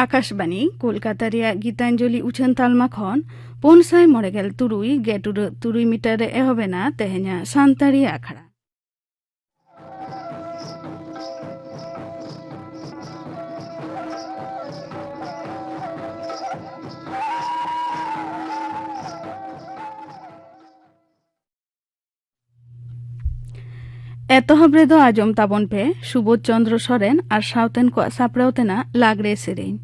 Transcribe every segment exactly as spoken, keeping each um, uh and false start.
ᱟᱠᱟᱥᱵᱟᱱᱤ ᱠᱳᱞᱠᱟᱛᱟ ᱨᱮᱭᱟᱜ ᱜᱤᱛᱟᱧᱡᱚᱞᱤ ᱩᱪᱷᱟᱹᱱ ᱛᱟᱞᱢᱟ ᱠᱷᱚᱱ ᱯᱩᱱ ᱥᱟᱭ ᱢᱚᱬᱮ ᱜᱮᱞ ᱛᱩᱨᱩᱭ ᱜᱮᱴᱩᱰᱟᱹᱜ ᱛᱩᱨᱩᱭ ᱢᱤᱴᱟᱨ ᱨᱮ ᱮᱦᱚᱵ ᱮᱱᱟ ᱛᱮᱦᱮᱧᱟᱜ ᱥᱟᱱᱛᱟᱲᱤ ᱟᱠᱷᱲᱟ᱾ ᱮᱛᱚᱦᱚᱵ ᱨᱮᱫᱚ ᱟᱸᱡᱚᱢ ᱛᱟᱵᱚᱱ ᱯᱮ ᱥᱩᱵᱳᱫᱷ ᱪᱚᱸᱫᱽᱨᱚ ᱥᱚᱨᱮᱱ ᱟᱨ ᱥᱟᱶᱛᱮᱱ ᱠᱚᱣᱟᱜ ᱥᱟᱯᱲᱟᱣ ᱛᱮᱱᱟᱜ ᱞᱟᱜᱽᱲᱮ ᱥᱮᱨᱮᱧ᱾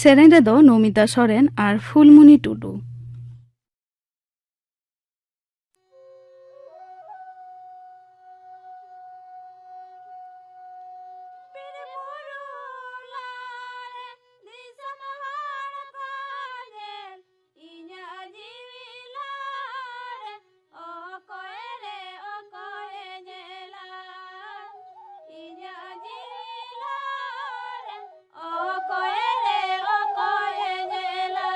ᱥᱮᱨᱮᱧ ᱨᱮᱫᱚ ᱱᱚᱢᱤᱛᱟ ᱥᱚᱨᱮᱱ ᱟᱨ ᱯᱷᱩᱞᱢᱩᱱᱤ ᱴᱩᱰᱩ᱾ ᱤᱧᱟᱹᱜ ᱡᱤᱣᱤ ᱞᱟᱲ, ᱚᱠᱚᱭ ᱨᱮ ᱚᱠᱚᱭᱮ ᱧᱮᱞᱟ? ᱤᱧᱟᱹᱜ ᱡᱤᱣᱤ ᱞᱟᱲ, ᱚᱠᱚᱭ ᱨᱮ ᱚᱠᱚᱭᱮ ᱧᱮᱞᱟ?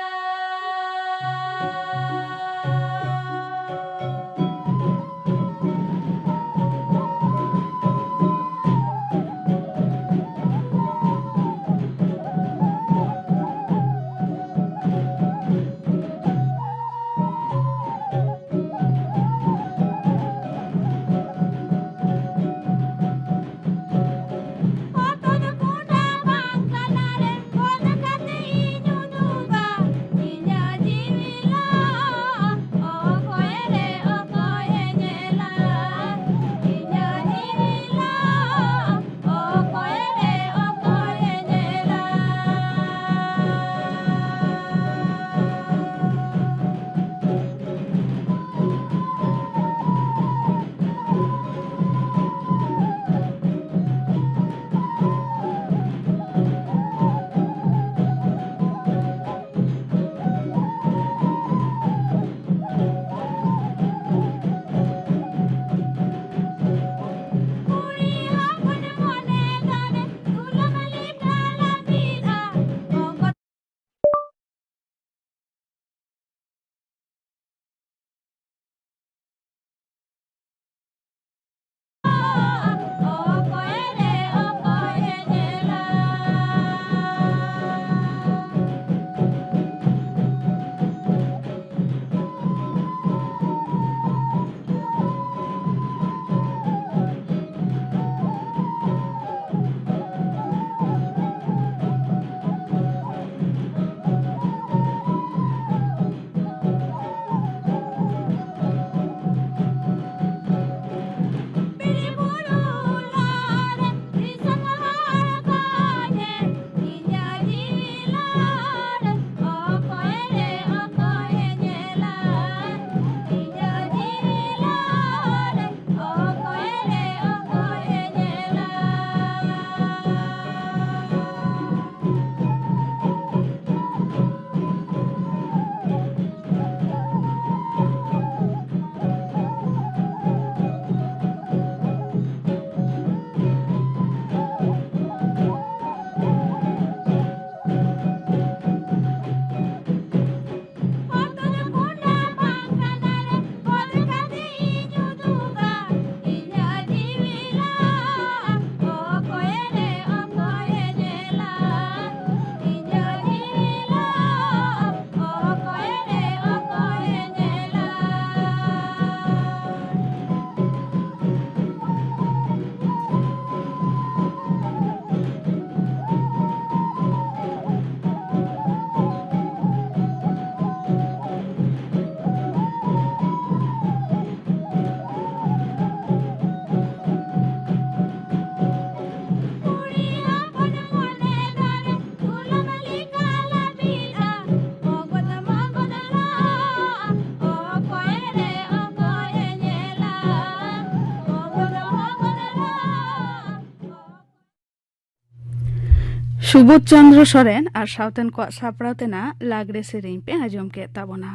ᱥᱩᱵᱳᱫᱷ ᱪᱚᱱᱫᱨᱚ ᱥᱚᱨᱮᱱ ᱟᱨ ᱥᱟᱶᱛᱮᱱ ᱠᱚᱣᱟᱜ ᱥᱟᱯᱲᱟᱣ ᱛᱮᱱᱟᱜ ᱞᱟᱜᱽᱲᱮ ᱥᱮᱨᱮᱧ ᱯᱮ ᱟᱸᱡᱚᱢ ᱠᱮᱫ ᱛᱟᱵᱚᱱᱟ᱾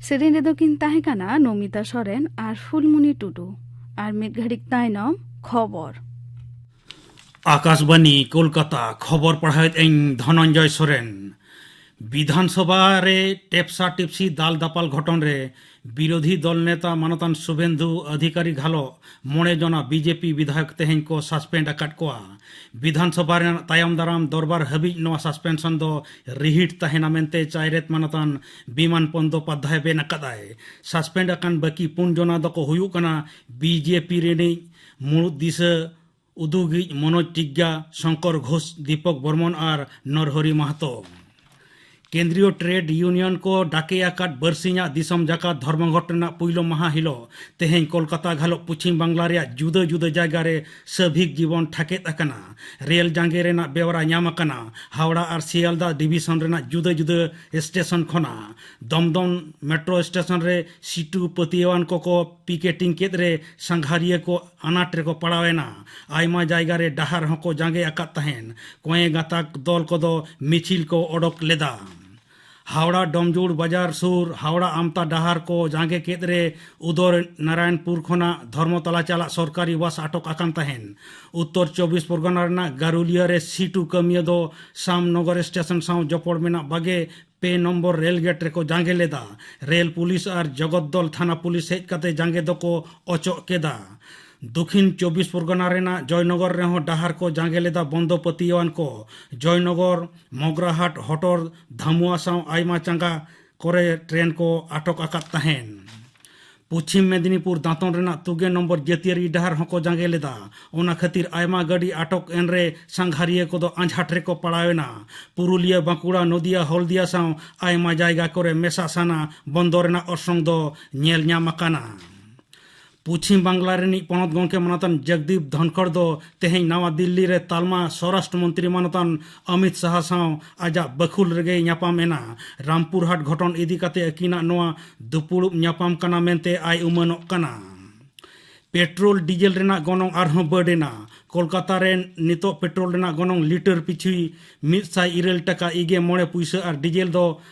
ᱥᱮᱨᱮᱧ ᱨᱮᱫᱚ ᱠᱤᱱ ᱛᱟᱦᱮᱸ ᱠᱟᱱᱟ ᱱᱚᱢᱤᱛᱟ ᱥᱚᱨᱮᱱ ᱟᱨ ᱯᱷᱩᱞᱢᱩᱱᱤ ᱴᱩᱰᱩ᱾ ᱟᱨ ᱢᱤᱫ ᱜᱷᱟᱹᱲᱤᱡ ᱛᱟᱭᱱᱚᱢ ᱠᱷᱚᱵᱚᱨ᱾ ᱟᱠᱟᱥᱵᱟᱱᱤ ᱠᱳᱞᱠᱟᱛᱟ, ᱠᱷᱚᱵᱚᱨ ᱯᱟᱲᱦᱟᱣᱮᱫ ᱟᱹᱧ ᱫᱷᱚᱱᱚᱱᱡᱚᱭ ᱥᱚᱨᱮᱱ᱾ ᱵᱤᱫᱷᱟᱱ ᱥᱚᱵᱷᱟ ᱨᱮ ᱴᱮᱯᱥᱟ ᱴᱤᱯᱥᱤ ᱫᱟᱞ ᱫᱟᱯᱟᱞ ᱜᱷᱚᱴᱚᱱ ᱨᱮ ᱵᱤᱨᱳᱫᱷᱤ ᱫᱚᱞ ᱱᱮᱛᱟ ᱢᱟᱱᱚᱛᱟᱱ ᱥᱩᱵᱷᱮᱱᱫᱩ ᱚᱫᱷᱤᱠᱟᱨᱤ ᱜᱷᱟᱞᱚ ᱢᱚᱬᱮ ᱡᱚᱱᱟ ᱵᱤᱡᱮᱯᱤ ᱵᱤᱫᱷᱟᱭᱚᱠ ᱛᱮᱦᱮᱧ ᱠᱚ ᱥᱟᱥᱯᱮᱱᱰ ᱟᱠᱟᱫ ᱠᱚᱣᱟ᱾ ᱵᱤᱫᱷᱟᱱ ᱥᱚᱵᱷᱟ ᱨᱮᱱᱟᱜ ᱛᱟᱭᱚᱢ ᱫᱟᱨᱟᱢ ᱫᱚᱨᱵᱟᱨ ᱦᱟᱹᱵᱤᱡ ᱱᱚᱣᱟ ᱥᱟᱥᱯᱮᱱᱥᱚᱱ ᱫᱚ ᱨᱤᱦᱤᱴ ᱛᱟᱦᱮᱱᱟ ᱢᱮᱱᱛᱮ ᱪᱟᱭᱨᱮᱛ ᱢᱟᱱᱚᱛᱟᱱ ᱵᱤᱢᱟᱱ ᱵᱚᱱᱫᱳᱯᱟᱫᱽᱫᱷᱟᱭ ᱢᱮᱱ ᱟᱠᱟᱫᱟᱭ᱾ ᱥᱟᱥᱯᱮᱱᱰ ᱟᱠᱟᱱ ᱵᱟᱹᱠᱤ ᱯᱩᱱ ᱡᱚᱱᱟ ᱫᱚᱠᱚ ᱦᱩᱭᱩᱜ ᱠᱟᱱᱟ ᱵᱤᱡᱮᱯᱤ ᱨᱤᱱᱤᱡ ᱢᱩᱲᱩᱫ ᱫᱤᱥᱟᱹ ᱩᱫᱩᱜᱤᱡ ᱢᱚᱱᱳᱡᱽ ᱴᱤᱜᱜᱟ, ᱥᱚᱝᱠᱚᱨ ᱜᱷᱳᱥ, ᱫᱤᱯᱚᱠ ᱵᱚᱨᱢᱚᱱ ᱟᱨ ᱱᱚᱨᱦᱚᱨᱤ ᱢᱟᱦᱟᱛᱚ᱾ ᱠᱮᱱᱫᱨᱤᱭᱚ ᱴᱨᱮᱰ ᱤᱭᱩᱱᱤᱭᱚᱱ ᱠᱚ ᱰᱟᱠᱮ ᱟᱠᱟᱫ ᱵᱟᱹᱨᱥᱤᱧᱟᱜ ᱫᱤᱥᱚᱢ ᱡᱟᱠᱟᱛ ᱫᱷᱚᱨᱢᱚᱜᱷᱚᱴ ᱨᱮᱱᱟᱜ ᱯᱩᱭᱞᱩ ᱢᱟᱦᱟ ᱦᱤᱞᱳᱜ ᱛᱮᱦᱮᱧ ᱠᱳᱞᱠᱟᱛᱟ ᱜᱷᱟᱞᱚᱜ ᱯᱚᱪᱷᱤᱢ ᱵᱟᱝᱞᱟ ᱨᱮᱭᱟᱜ ᱡᱩᱫᱟᱹ ᱡᱩᱫᱟᱹ ᱡᱟᱭᱜᱟ ᱨᱮ ᱥᱟᱹᱵᱷᱤᱠ ᱡᱤᱵᱚᱱ ᱴᱷᱟᱠᱮᱫ ᱟᱠᱟᱱᱟ᱾ ᱨᱮᱞ ᱡᱟᱸᱜᱮ ᱨᱮᱱᱟᱜ ᱵᱮᱣᱨᱟ ᱧᱟᱢ ᱟᱠᱟᱱᱟ᱾ ᱦᱟᱣᱲᱟ ᱟᱨ ᱥᱤᱭᱟᱞᱫᱟ ᱰᱤᱵᱤᱥᱚᱱ ᱨᱮᱱᱟᱜ ᱡᱩᱫᱟᱹ ᱡᱩᱫᱟᱹ ᱥᱴᱮᱥᱚᱱ ᱠᱷᱚᱱᱟᱜ ᱫᱚᱢᱫᱚᱢ ᱢᱮᱴᱨᱳ ᱥᱴᱮᱥᱚᱱ ᱨᱮ ᱥᱤᱴᱩ ᱯᱟᱹᱛᱭᱟᱹᱣᱟᱱ ᱠᱚᱠᱚ ᱯᱤᱠᱮᱴᱤᱝ ᱠᱮᱫ ᱨᱮ ᱥᱟᱸᱜᱷᱟᱨᱤᱭᱟᱹ ᱠᱚ ᱟᱱᱟᱴ ᱨᱮᱠᱚ ᱯᱟᱲᱟᱣ ᱮᱱᱟ᱾ ᱟᱭᱢᱟ ᱡᱟᱭᱜᱟ ᱨᱮ ᱰᱟᱦᱟᱨ ᱦᱚᱸᱠᱚ ᱡᱟᱸᱜᱮ ᱟᱠᱟᱫ ᱛᱟᱦᱮᱸᱱ᱾ ᱠᱚᱭᱮ ᱜᱟᱛᱟᱠ ᱫᱚᱞ ᱠᱚᱫᱚ ᱢᱤᱪᱷᱤᱞ ᱠᱚ ᱚᱰᱚᱠ ᱞᱮᱫᱟ᱾ ᱦᱟᱣᱲᱟ ᱰᱚᱢᱡᱩᱲ ᱵᱟᱡᱟᱨ ᱥᱩᱨ ᱦᱟᱣᱲᱟ ᱟᱢᱛᱟ ᱰᱟᱦᱟᱨ ᱠᱚ ᱡᱟᱸᱜᱮ ᱠᱮᱫ ᱨᱮ ᱩᱫᱚᱭ ᱱᱟᱨᱟᱭᱚᱱᱯᱩᱨ ᱠᱷᱚᱱᱟᱜ ᱫᱷᱚᱨᱢᱚᱛᱟᱞᱟ ᱪᱟᱞᱟᱜ ᱥᱚᱨᱠᱟᱨᱤ ᱵᱟᱥ ᱟᱴᱚᱠ ᱟᱠᱟᱱ ᱛᱟᱦᱮᱸᱱ᱾ ᱩᱛᱛᱚᱨ ᱪᱚᱵᱵᱤᱥ ᱯᱚᱨᱜᱚᱱᱟ ᱨᱮᱱᱟᱜ ᱜᱟᱨᱩᱞᱤᱭᱟ ᱨᱮ ᱥᱤᱴᱩ ᱠᱟᱹᱢᱤᱭᱟᱹ ᱫᱚ ᱥᱟᱢᱱᱚᱜᱚᱨ ᱥᱴᱮᱥᱚᱱ ᱥᱟᱶ ᱡᱚᱯᱚᱲ ᱢᱮᱱᱟᱜ ᱵᱟᱜᱮ ᱯᱮ ᱱᱚᱢᱵᱚᱨ ᱨᱮᱞ ᱜᱮᱴ ᱨᱮᱠᱚ ᱡᱟᱸᱜᱮ ᱞᱮᱫᱟ᱾ ᱨᱮᱞ ᱯᱩᱞᱤᱥ ᱟᱨ ᱡᱚᱜᱚᱛ ᱫᱚᱞ ᱛᱷᱟᱱᱟ ᱯᱩᱞᱤᱥ ᱦᱮᱡ ᱠᱟᱛᱮ ᱡᱟᱸᱜᱮ ᱫᱚᱠᱚ ᱚᱪᱚᱜ ᱠᱮᱫᱟ᱾ ᱫᱚᱠᱷᱤᱱ ᱪᱚᱵᱵᱤᱥ ᱯᱚᱨᱜᱚᱱᱟ ᱨᱮᱱᱟᱜ ᱡᱚᱭᱱᱚᱜᱚᱨ ᱨᱮᱦᱚᱸ ᱰᱟᱦᱟᱨ ᱠᱚ ᱡᱟᱸᱜᱮ ᱞᱮᱫᱟ ᱵᱚᱱᱫᱚ ᱯᱟᱹᱛᱭᱟᱹᱣᱟᱱ ᱠᱚ᱾ ᱡᱚᱭᱱᱚᱜᱚᱨ, ᱢᱚᱜᱽᱨᱟᱦᱟᱴ, ᱦᱚᱴᱚᱨ, ᱫᱷᱟᱢᱩᱣᱟ ᱥᱟᱶ ᱟᱭᱢᱟ ᱪᱟᱸᱜᱟ ᱠᱚᱨᱮ ᱴᱨᱮᱱ ᱠᱚ ᱟᱴᱚᱠ ᱟᱠᱟᱫ ᱛᱟᱦᱮᱸᱱ᱾ ᱯᱚᱪᱷᱤᱢ ᱢᱮᱫᱤᱱᱤᱯᱩᱨ ᱫᱟᱸᱛᱚᱱ ᱨᱮᱱᱟᱜ ᱛᱩᱜᱮ ᱱᱚᱢᱵᱚᱨ ᱡᱟᱹᱛᱤᱭᱟᱹᱨᱤ ᱰᱟᱦᱟᱨ ᱦᱚᱸᱠᱚ ᱡᱟᱸᱜᱮ ᱞᱮᱫᱟ᱾ ᱚᱱᱟ ᱠᱷᱟᱹᱛᱤᱨ ᱟᱭᱢᱟ ᱜᱟᱹᱰᱤ ᱟᱴᱚᱠ ᱮᱱ ᱨᱮ ᱥᱟᱸᱜᱷᱟᱨᱤᱭᱟᱹ ᱠᱚᱫᱚ ᱟᱸᱡᱷᱟᱴ ᱨᱮᱠᱚ ᱯᱟᱲᱟᱣ ᱮᱱᱟ᱾ ᱯᱩᱨᱩᱞᱤᱭᱟᱹ, ᱵᱟᱸᱠᱩᱲᱟ, ᱱᱚᱫᱤᱭᱟ, ᱦᱚᱞᱫᱤᱭᱟ ᱥᱟᱶ ᱟᱭᱢᱟ ᱡᱟᱭᱜᱟ ᱠᱚᱨᱮ ᱢᱮᱥᱟ ᱥᱟᱱᱟ ᱵᱚᱱᱫᱚ ᱨᱮᱱᱟᱜ ᱚᱨᱥᱚᱝ ᱫᱚ ᱧᱮᱞ ᱧᱟᱢ ᱟᱠᱟᱱᱟ᱾ ᱯᱚᱪᱷᱤᱢ ᱵᱟᱝᱞᱟ ᱨᱤᱱᱤᱡ ᱯᱚᱱᱚᱛ ᱜᱚᱢᱠᱮ ᱢᱟᱱᱚᱛᱟᱱ ᱡᱚᱜᱽᱫᱤᱯ ᱫᱷᱚᱱᱠᱷᱚᱲ ᱫᱚ ᱛᱮᱦᱮᱧ ᱱᱟᱣᱟ ᱫᱤᱞᱞᱤ ᱨᱮ ᱛᱟᱞᱢᱟ ᱥᱚᱨᱟᱥᱴᱨᱚ ᱢᱚᱱᱛᱨᱤ ᱢᱟᱱᱚᱛᱟᱱ ᱚᱢᱤᱛ ᱥᱟᱦᱟ ᱥᱟᱶ ᱟᱡᱟᱜ ᱵᱟᱹᱠᱷᱩᱞ ᱨᱮᱜᱮᱭ ᱧᱟᱯᱟᱢ ᱮᱱᱟ᱾ ᱨᱟᱢᱯᱩᱨᱦᱟᱴ ᱜᱷᱚᱴᱚᱱ ᱤᱫᱤ ᱠᱟᱛᱮ ᱟᱹᱠᱤᱱᱟᱜ ᱱᱚᱣᱟ ᱫᱩᱯᱩᱲᱩᱵ ᱧᱟᱯᱟᱢ ᱠᱟᱱᱟ ᱢᱮᱱᱛᱮ ᱟᱭ ᱩᱢᱟᱹᱱᱚᱜ ᱠᱟᱱᱟ᱾ ᱯᱮᱴᱨᱳᱞ ᱰᱤᱡᱮᱞ ᱨᱮᱱᱟᱜ ᱜᱚᱱᱚᱝ ᱟᱨᱦᱚᱸ ᱵᱟᱹᱰ ᱮᱱᱟ᱾ ᱠᱳᱞᱠᱟᱛᱟ ᱨᱮ ᱱᱤᱛᱚᱜ ᱯᱮᱴᱨᱳᱞ ᱨᱮᱱᱟᱜ ᱜᱚᱱᱚᱝ ᱞᱤᱴᱟᱨ ᱯᱤᱪᱷᱩ ᱢᱤᱫ ᱥᱟᱭ ᱤᱨᱟᱹᱞ ᱴᱟᱠᱟ ᱤᱜᱮ ᱢᱚᱬᱮ ᱯᱩᱭᱥᱟᱹ ᱟᱨ ᱰᱤᱡᱮᱞ ᱫᱚ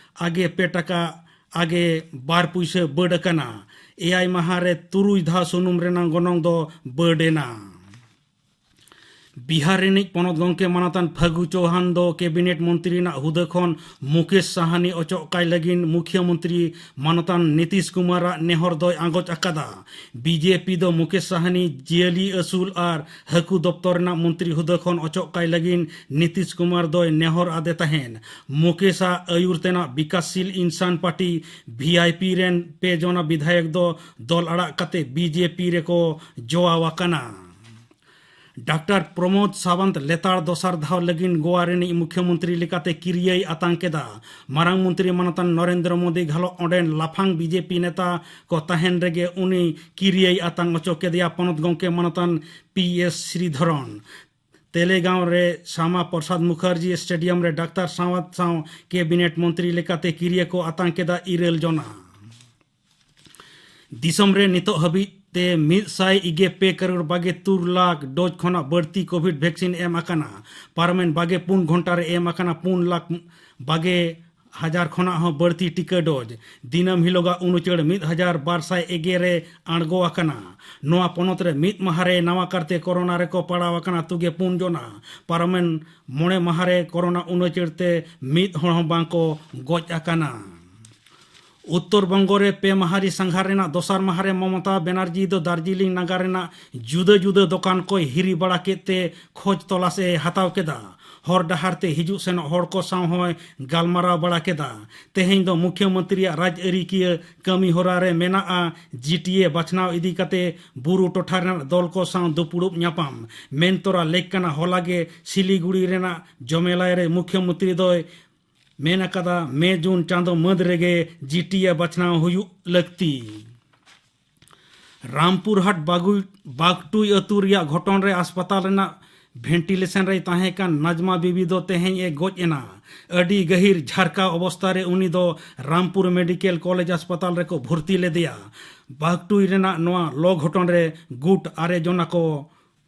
ᱟᱜᱮ ᱯᱮ ᱴᱟᱠᱟ ᱟᱜᱮ ᱵᱟᱨ ᱯᱩᱭᱥᱟᱹ ᱵᱟᱹᱰ ᱟᱠᱟᱱᱟ᱾ ᱮᱭᱟᱭ ᱢᱟᱦᱟ ᱨᱮ ᱛᱩᱨᱩᱭ ᱫᱷᱟᱣ ᱥᱩᱱᱩᱢ ᱨᱮᱱᱟᱜ ᱜᱚᱱᱚᱝ ᱫᱚ ᱵᱟᱹᱰ ᱮᱱᱟ᱾ ᱵᱤᱦᱟᱨ ᱨᱤᱱᱤᱡ ᱯᱚᱱᱚᱛ ᱜᱚᱢᱠᱮ ᱢᱟᱱᱚᱛᱟᱱ ᱯᱷᱟᱹᱜᱩ ᱪᱳᱣᱦᱟᱱ ᱫᱚ ᱠᱮᱵᱤᱱᱮᱴ ᱢᱚᱱᱛᱨᱤ ᱨᱮᱱᱟᱜ ᱦᱩᱫᱟᱹ ᱠᱷᱚᱱ ᱢᱩᱠᱮᱥ ᱥᱟᱦᱟᱱᱤ ᱚᱪᱚᱜ ᱠᱟᱭ ᱞᱟᱹᱜᱤᱫ ᱢᱩᱠᱷᱭᱟᱹ ᱢᱚᱱᱛᱨᱤ ᱢᱟᱱᱚᱛᱟᱱ ᱱᱤᱛᱤᱥ ᱠᱩᱢᱟᱨᱟᱜ ᱱᱮᱦᱚᱨ ᱫᱚᱭ ᱟᱸᱜᱚᱪ ᱟᱠᱟᱫᱟ᱾ ᱵᱤᱡᱮᱯᱤ ᱫᱚ ᱢᱩᱠᱮᱥ ᱥᱟᱦᱟᱱᱤ ᱡᱤᱭᱟᱹᱞᱤ ᱟᱹᱥᱩᱞ ᱟᱨ ᱦᱟᱹᱠᱩ ᱫᱚᱯᱛᱚᱨ ᱨᱮᱱᱟᱜ ᱢᱚᱱᱛᱨᱤ ᱦᱩᱫᱟᱹ ᱠᱷᱚᱱ ᱚᱪᱚᱜ ᱠᱟᱭ ᱞᱟᱹᱜᱤᱫ ᱱᱤᱛᱤᱥ ᱠᱩᱢᱟᱨ ᱫᱚᱭ ᱱᱮᱦᱚᱨ ᱟᱫᱮ ᱛᱟᱦᱮᱸᱱ᱾ ᱢᱩᱠᱮᱥᱟᱜ ᱟᱹᱭᱩᱨ ᱛᱮᱱᱟᱜ ᱵᱤᱠᱟᱥᱥᱤᱞ ᱤᱱᱥᱟᱱ ᱯᱟᱨᱴᱤ, ᱵᱷᱤ ᱟᱭ ᱯᱤ, ᱨᱮᱱ ᱯᱮ ᱡᱚᱱᱟ ᱵᱤᱫᱷᱟᱭᱚᱠ ᱫᱚ ᱫᱚᱞ ᱟᱲᱟᱜ ᱠᱟᱛᱮ ᱵᱤᱡᱮᱯᱤ ᱨᱮᱠᱚ ᱡᱚᱣᱟᱣ ᱟᱠᱟᱱᱟ᱾ ᱰᱟᱠᱛᱟᱨ ᱯᱨᱚᱢᱳᱫ ᱥᱟᱣᱟᱱᱛ ᱞᱮᱛᱟᱲ ᱫᱚᱥᱟᱨ ᱫᱷᱟᱣ ᱞᱟᱹᱜᱤᱫ ᱜᱳᱣᱟ ᱨᱤᱱᱤᱡ ᱢᱩᱠᱷᱭᱟᱹ ᱢᱚᱱᱛᱨᱤ ᱞᱮᱠᱟᱛᱮ ᱠᱤᱨᱤᱭᱟᱹᱭ ᱟᱛᱟᱝ ᱠᱮᱫᱟ᱾ ᱢᱟᱨᱟᱝ ᱢᱚᱱᱛᱨᱤ ᱢᱟᱱᱚᱛᱟᱱ ᱱᱚᱨᱮᱱᱫᱨᱚ ᱢᱳᱫᱤ ᱜᱷᱟᱞᱚᱜ ᱚᱸᱰᱮᱱ ᱞᱟᱯᱷᱟᱝ ᱵᱤᱡᱮᱯᱤ ᱱᱮᱛᱟ ᱠᱚ ᱛᱟᱦᱮᱸᱱ ᱨᱮᱜᱮ ᱩᱱᱤ ᱠᱤᱨᱤᱭᱟᱹᱭ ᱟᱛᱟᱝ ᱚᱪᱚ ᱠᱮᱫᱮᱭᱟ ᱯᱚᱱᱚᱛ ᱜᱚᱢᱠᱮ ᱢᱟᱱᱚᱛᱟᱱ ᱯᱤ ᱮᱥ ᱥᱨᱤᱫᱷᱚᱨᱚᱱ᱾ ᱛᱮᱞᱮᱜᱟᱸᱣ ᱨᱮ ᱥᱟᱢᱟ ᱯᱨᱚᱥᱟᱫᱽ ᱢᱩᱠᱷᱟᱨᱡᱤ ᱥᱴᱮᱰᱤᱭᱟᱢ ᱨᱮ ᱰᱟᱠᱛᱟᱨ ᱥᱟᱣᱟᱱᱛ ᱥᱟᱶ ᱠᱮᱵᱤᱱᱮᱴ ᱢᱚᱱᱛᱨᱤ ᱞᱮᱠᱟᱛᱮ ᱠᱤᱨᱤᱭᱟᱹ ᱠᱚ ᱟᱛᱟᱝ ᱠᱮᱫᱟ ᱤᱨᱟᱹᱞ ᱡᱚᱱᱟ᱾ ᱫᱤᱥᱚᱢ ᱨᱮ ᱱᱤᱛᱚᱜ ᱦᱟᱹᱵᱤᱡ ᱛᱮ ᱢᱤᱫ ᱥᱟᱭ ᱤᱜᱮ ᱯᱮ ᱠᱟᱨᱳᱲ ᱵᱟᱜᱮ ᱛᱩᱨ ᱞᱟᱠᱷ ᱰᱳᱡᱽ ᱠᱷᱚᱱᱟᱜ ᱵᱟᱹᱲᱛᱤ ᱠᱳᱵᱷᱤᱰ ᱵᱷᱮᱠᱥᱤᱱ ᱮᱢ ᱟᱠᱟᱱᱟ᱾ ᱯᱟᱨᱚᱢᱮᱱ ᱵᱟᱜᱮ ᱯᱩᱱ ᱜᱷᱚᱱᱴᱟ ᱨᱮ ᱮᱢ ᱟᱠᱟᱱᱟ ᱯᱩᱱ ᱞᱟᱠᱷ ᱵᱟᱜᱮ ᱦᱟᱡᱟᱨ ᱠᱷᱚᱱᱟᱜ ᱦᱚᱸ ᱵᱟᱹᱲᱛᱤ ᱴᱤᱠᱟᱹ ᱰᱳᱡᱽ᱾ ᱫᱤᱱᱟᱹᱢ ᱦᱤᱞᱳᱜᱟᱜ ᱩᱱᱩᱪᱟᱹᱲ ᱢᱤᱫ ᱦᱟᱡᱟᱨ ᱵᱟᱨ ᱥᱟᱭ ᱮᱜᱮ ᱨᱮ ᱟᱬᱜᱚ ᱟᱠᱟᱱᱟ᱾ ᱱᱚᱣᱟ ᱯᱚᱱᱚᱛ ᱨᱮ ᱢᱤᱫ ᱢᱟᱦᱟ ᱨᱮ ᱱᱟᱣᱟ ᱠᱟᱨᱛᱮ ᱠᱳᱨᱳᱱᱟ ᱨᱮᱠᱚ ᱯᱟᱲᱟᱣ ᱟᱠᱟᱱᱟ ᱛᱩᱜᱮ ᱯᱩᱱ ᱡᱚᱱᱟ᱾ ᱯᱟᱨᱚᱢᱮᱱ ᱢᱚᱬᱮ ᱢᱟᱦᱟ ᱨᱮ ᱠᱳᱨᱳᱱᱟ ᱩᱱᱩᱪᱟᱹᱲ ᱛᱮ ᱢᱤᱫ ᱦᱚᱲ ᱦᱚᱸ ᱵᱟᱝ ᱠᱚ ᱜᱚᱡ ᱟᱠᱟᱱᱟ᱾ ᱩᱛᱛᱚᱨ ᱵᱚᱝᱜᱚ ᱨᱮ ᱯᱮ ᱢᱟᱦᱟᱨᱤ ᱥᱟᱸᱜᱷᱟᱨ ᱨᱮᱱᱟᱜ ᱫᱚᱥᱟᱨ ᱢᱟᱦᱟ ᱨᱮ ᱢᱚᱢᱚᱛᱟ ᱵᱮᱱᱟᱨᱡᱤ ᱫᱚ ᱫᱟᱨᱡᱤᱞᱤᱝ ᱱᱟᱜᱟᱨ ᱨᱮᱱᱟᱜ ᱡᱩᱫᱟᱹ ᱡᱩᱫᱟᱹ ᱫᱚᱠᱟᱱ ᱠᱚᱭ ᱦᱤᱨᱤ ᱵᱟᱲᱟ ᱠᱮᱫ ᱛᱮ ᱠᱷᱚᱡᱽ ᱛᱚᱞᱟᱥ ᱮ ᱦᱟᱛᱟᱣ ᱠᱮᱫᱟ᱾ ᱦᱚᱨ ᱰᱟᱦᱟᱨ ᱛᱮ ᱦᱤᱡᱩᱜ ᱥᱮᱱᱚᱜ ᱦᱚᱲ ᱠᱚ ᱥᱟᱶ ᱦᱚᱸᱭ ᱜᱟᱞᱢᱟᱨᱟᱣ ᱵᱟᱲᱟ ᱠᱮᱫᱟ᱾ ᱛᱮᱦᱮᱧ ᱫᱚ ᱢᱩᱠᱷᱭᱟᱹ ᱢᱚᱱᱛᱨᱤᱭᱟᱜ ᱨᱟᱡᱽᱟᱹᱨᱤ ᱠᱤᱭᱟᱹ ᱠᱟᱹᱢᱤ ᱦᱚᱨᱟ ᱨᱮ ᱢᱮᱱᱟᱜᱼᱟ ᱡᱤ ᱴᱤ ᱮ ᱵᱟᱪᱷᱱᱟᱣ ᱤᱫᱤ ᱠᱟᱛᱮ ᱵᱩᱨᱩ ᱴᱚᱴᱷᱟ ᱨᱮᱱᱟᱜ ᱫᱚᱞ ᱠᱚ ᱥᱟᱶ ᱫᱩᱯᱩᱲᱩᱵ ᱧᱟᱯᱟᱢ᱾ ᱢᱮᱱ ᱛᱚᱨᱟ ᱞᱮᱠ ᱠᱟᱱᱟ, ᱦᱚᱞᱟ ᱜᱮ ᱥᱤᱞᱤᱜᱩᱲᱤ ᱨᱮᱱᱟᱜ ᱡᱚᱢᱮᱞᱟᱭ ᱨᱮ ᱢᱩᱠᱷᱭᱟᱹ ᱢᱚᱱᱛᱨᱤ ᱫᱚᱭ ᱢᱮᱱ ᱟᱠᱟᱫᱟ, ᱢᱮ ᱡᱩᱱ ᱪᱟᱸᱫᱚ ᱢᱟᱹᱫᱽ ᱨᱮᱜᱮ ᱡᱤ ᱴᱤ ᱮ ᱵᱟᱪᱷᱱᱟᱣ ᱦᱩᱭᱩᱜ ᱞᱟᱹᱠᱛᱤ᱾ ᱨᱟᱢᱯᱩᱨᱦᱟᱴ ᱵᱟᱜᱩ-, ᱵᱟᱜᱽᱴᱩᱭ ᱟᱹᱛᱩ ᱨᱮᱭᱟᱜ ᱜᱷᱚᱴᱚᱱ ᱨᱮ ᱦᱟᱥᱯᱟᱛᱟᱞ ᱨᱮᱱᱟᱜ ᱵᱷᱮᱱᱴᱤᱞᱮᱥᱚᱱ ᱨᱮᱭ ᱛᱟᱦᱮᱸ ᱠᱟᱱ ᱱᱟᱡᱢᱟ ᱵᱤᱵᱤ ᱫᱚ ᱛᱮᱦᱮᱧ ᱮ ᱜᱚᱡ ᱮᱱᱟ᱾ ᱟᱹᱰᱤ ᱜᱟᱹᱦᱤᱨ ᱡᱷᱟᱨᱠᱟᱣ ᱚᱵᱚᱥᱛᱟ ᱨᱮ ᱩᱱᱤ ᱫᱚ ᱨᱟᱢᱯᱩᱨ ᱢᱮᱰᱤᱠᱮᱞ ᱠᱚᱞᱮᱡᱽ ᱦᱟᱥᱯᱟᱛᱟᱞ ᱨᱮᱠᱚ ᱵᱷᱚᱨᱛᱤ ᱞᱮᱫᱮᱭᱟ᱾ ᱵᱟᱜᱽᱴᱩᱭ ᱨᱮᱱᱟᱜ ᱱᱚᱣᱟ ᱞᱚ ᱜᱷᱚᱴᱚᱱ ᱨᱮ ᱜᱩᱴ ᱟᱨᱮ ᱡᱚᱱᱟ ᱠᱚ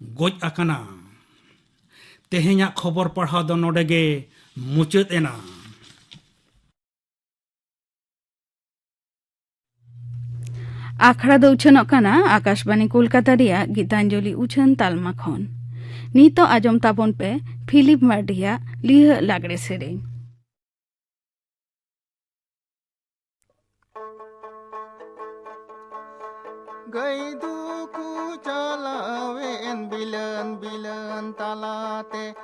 ᱜᱚᱡ ᱟᱠᱟᱱᱟ᱾ ᱛᱮᱦᱮᱧᱟᱜ ᱠᱷᱚᱵᱚᱨ ᱯᱟᱲᱦᱟᱣ ᱫᱚ ᱱᱚᱰᱮ ᱜᱮ ᱢᱩᱪᱟᱹᱫ ᱮᱱᱟ᱾ ᱟᱠᱷᱲᱟ ᱫᱚ ᱩᱪᱷᱟᱹᱱᱚᱜ ᱠᱟᱱᱟ ᱟᱠᱟᱥᱵᱟᱱᱤ ᱠᱳᱞᱠᱟᱛᱟ ᱨᱮᱭᱟᱜ ᱜᱤᱛᱟᱧᱡᱚᱞᱤ ᱩᱪᱷᱟᱹᱱ ᱛᱟᱞᱢᱟ ᱠᱷᱚᱱ᱾ ᱱᱤᱛᱚᱜ ᱟᱸᱡᱚᱢ ᱛᱟᱵᱚᱱ ᱯᱮ ᱯᱷᱤᱞᱤᱯ ᱢᱟᱨᱰᱤᱭᱟᱜ ᱞᱤᱦᱟᱹ ᱞᱟᱜᱽᱲᱮ ᱥᱮᱨᱮᱧ᱾ ᱜᱟᱹᱭ ᱫᱚᱠᱚ ᱪᱟᱞᱟᱣᱮᱱ ᱵᱤᱞᱟᱹᱱ ᱵᱤᱞᱟᱹᱱ ᱛᱟᱞᱟᱛᱮ,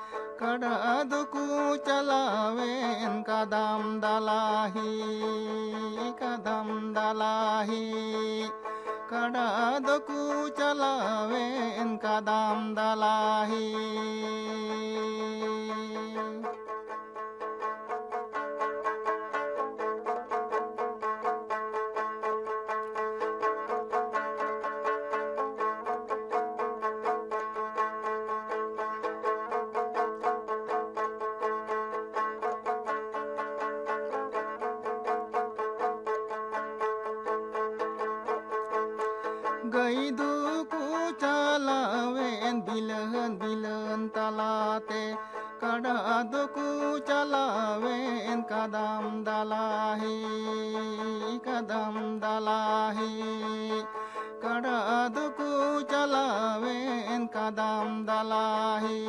ᱠᱟᱰᱟ ᱫᱚᱠᱚ ᱪᱟᱞᱟᱣᱮᱱ ᱠᱟᱫᱟᱢ ᱫᱟᱞᱟᱦᱤ, ᱠᱟᱫᱟᱢ ᱫᱟᱞᱟᱦᱤ᱾ ᱠᱟᱰᱟ ᱫᱚᱠᱚ ᱪᱟᱞᱟᱣᱮᱱ ᱠᱟᱫᱟᱢ ᱫᱟᱞᱟᱦᱤ᱾ ᱜᱟᱹᱭ ᱫᱚᱠᱚ ᱪᱟᱞᱟᱣᱮᱱ ᱵᱤᱞᱟᱹᱱ ᱵᱤᱞᱟᱹᱱ ᱛᱟᱞᱟᱛᱮ, ᱠᱟᱰᱟ ᱫᱚᱠᱚ ᱪᱟᱞᱟᱣᱮᱱ ᱠᱟᱫᱟᱢ ᱫᱟᱞᱟᱦᱤ, ᱠᱟᱫᱟᱢ ᱫᱟᱞᱟᱦᱤ᱾ ᱠᱟᱰᱟ ᱫᱚᱠᱚ ᱪᱟᱞᱟᱣᱮᱱ ᱠᱟᱫᱟᱢ ᱫᱟᱞᱟᱦᱤ᱾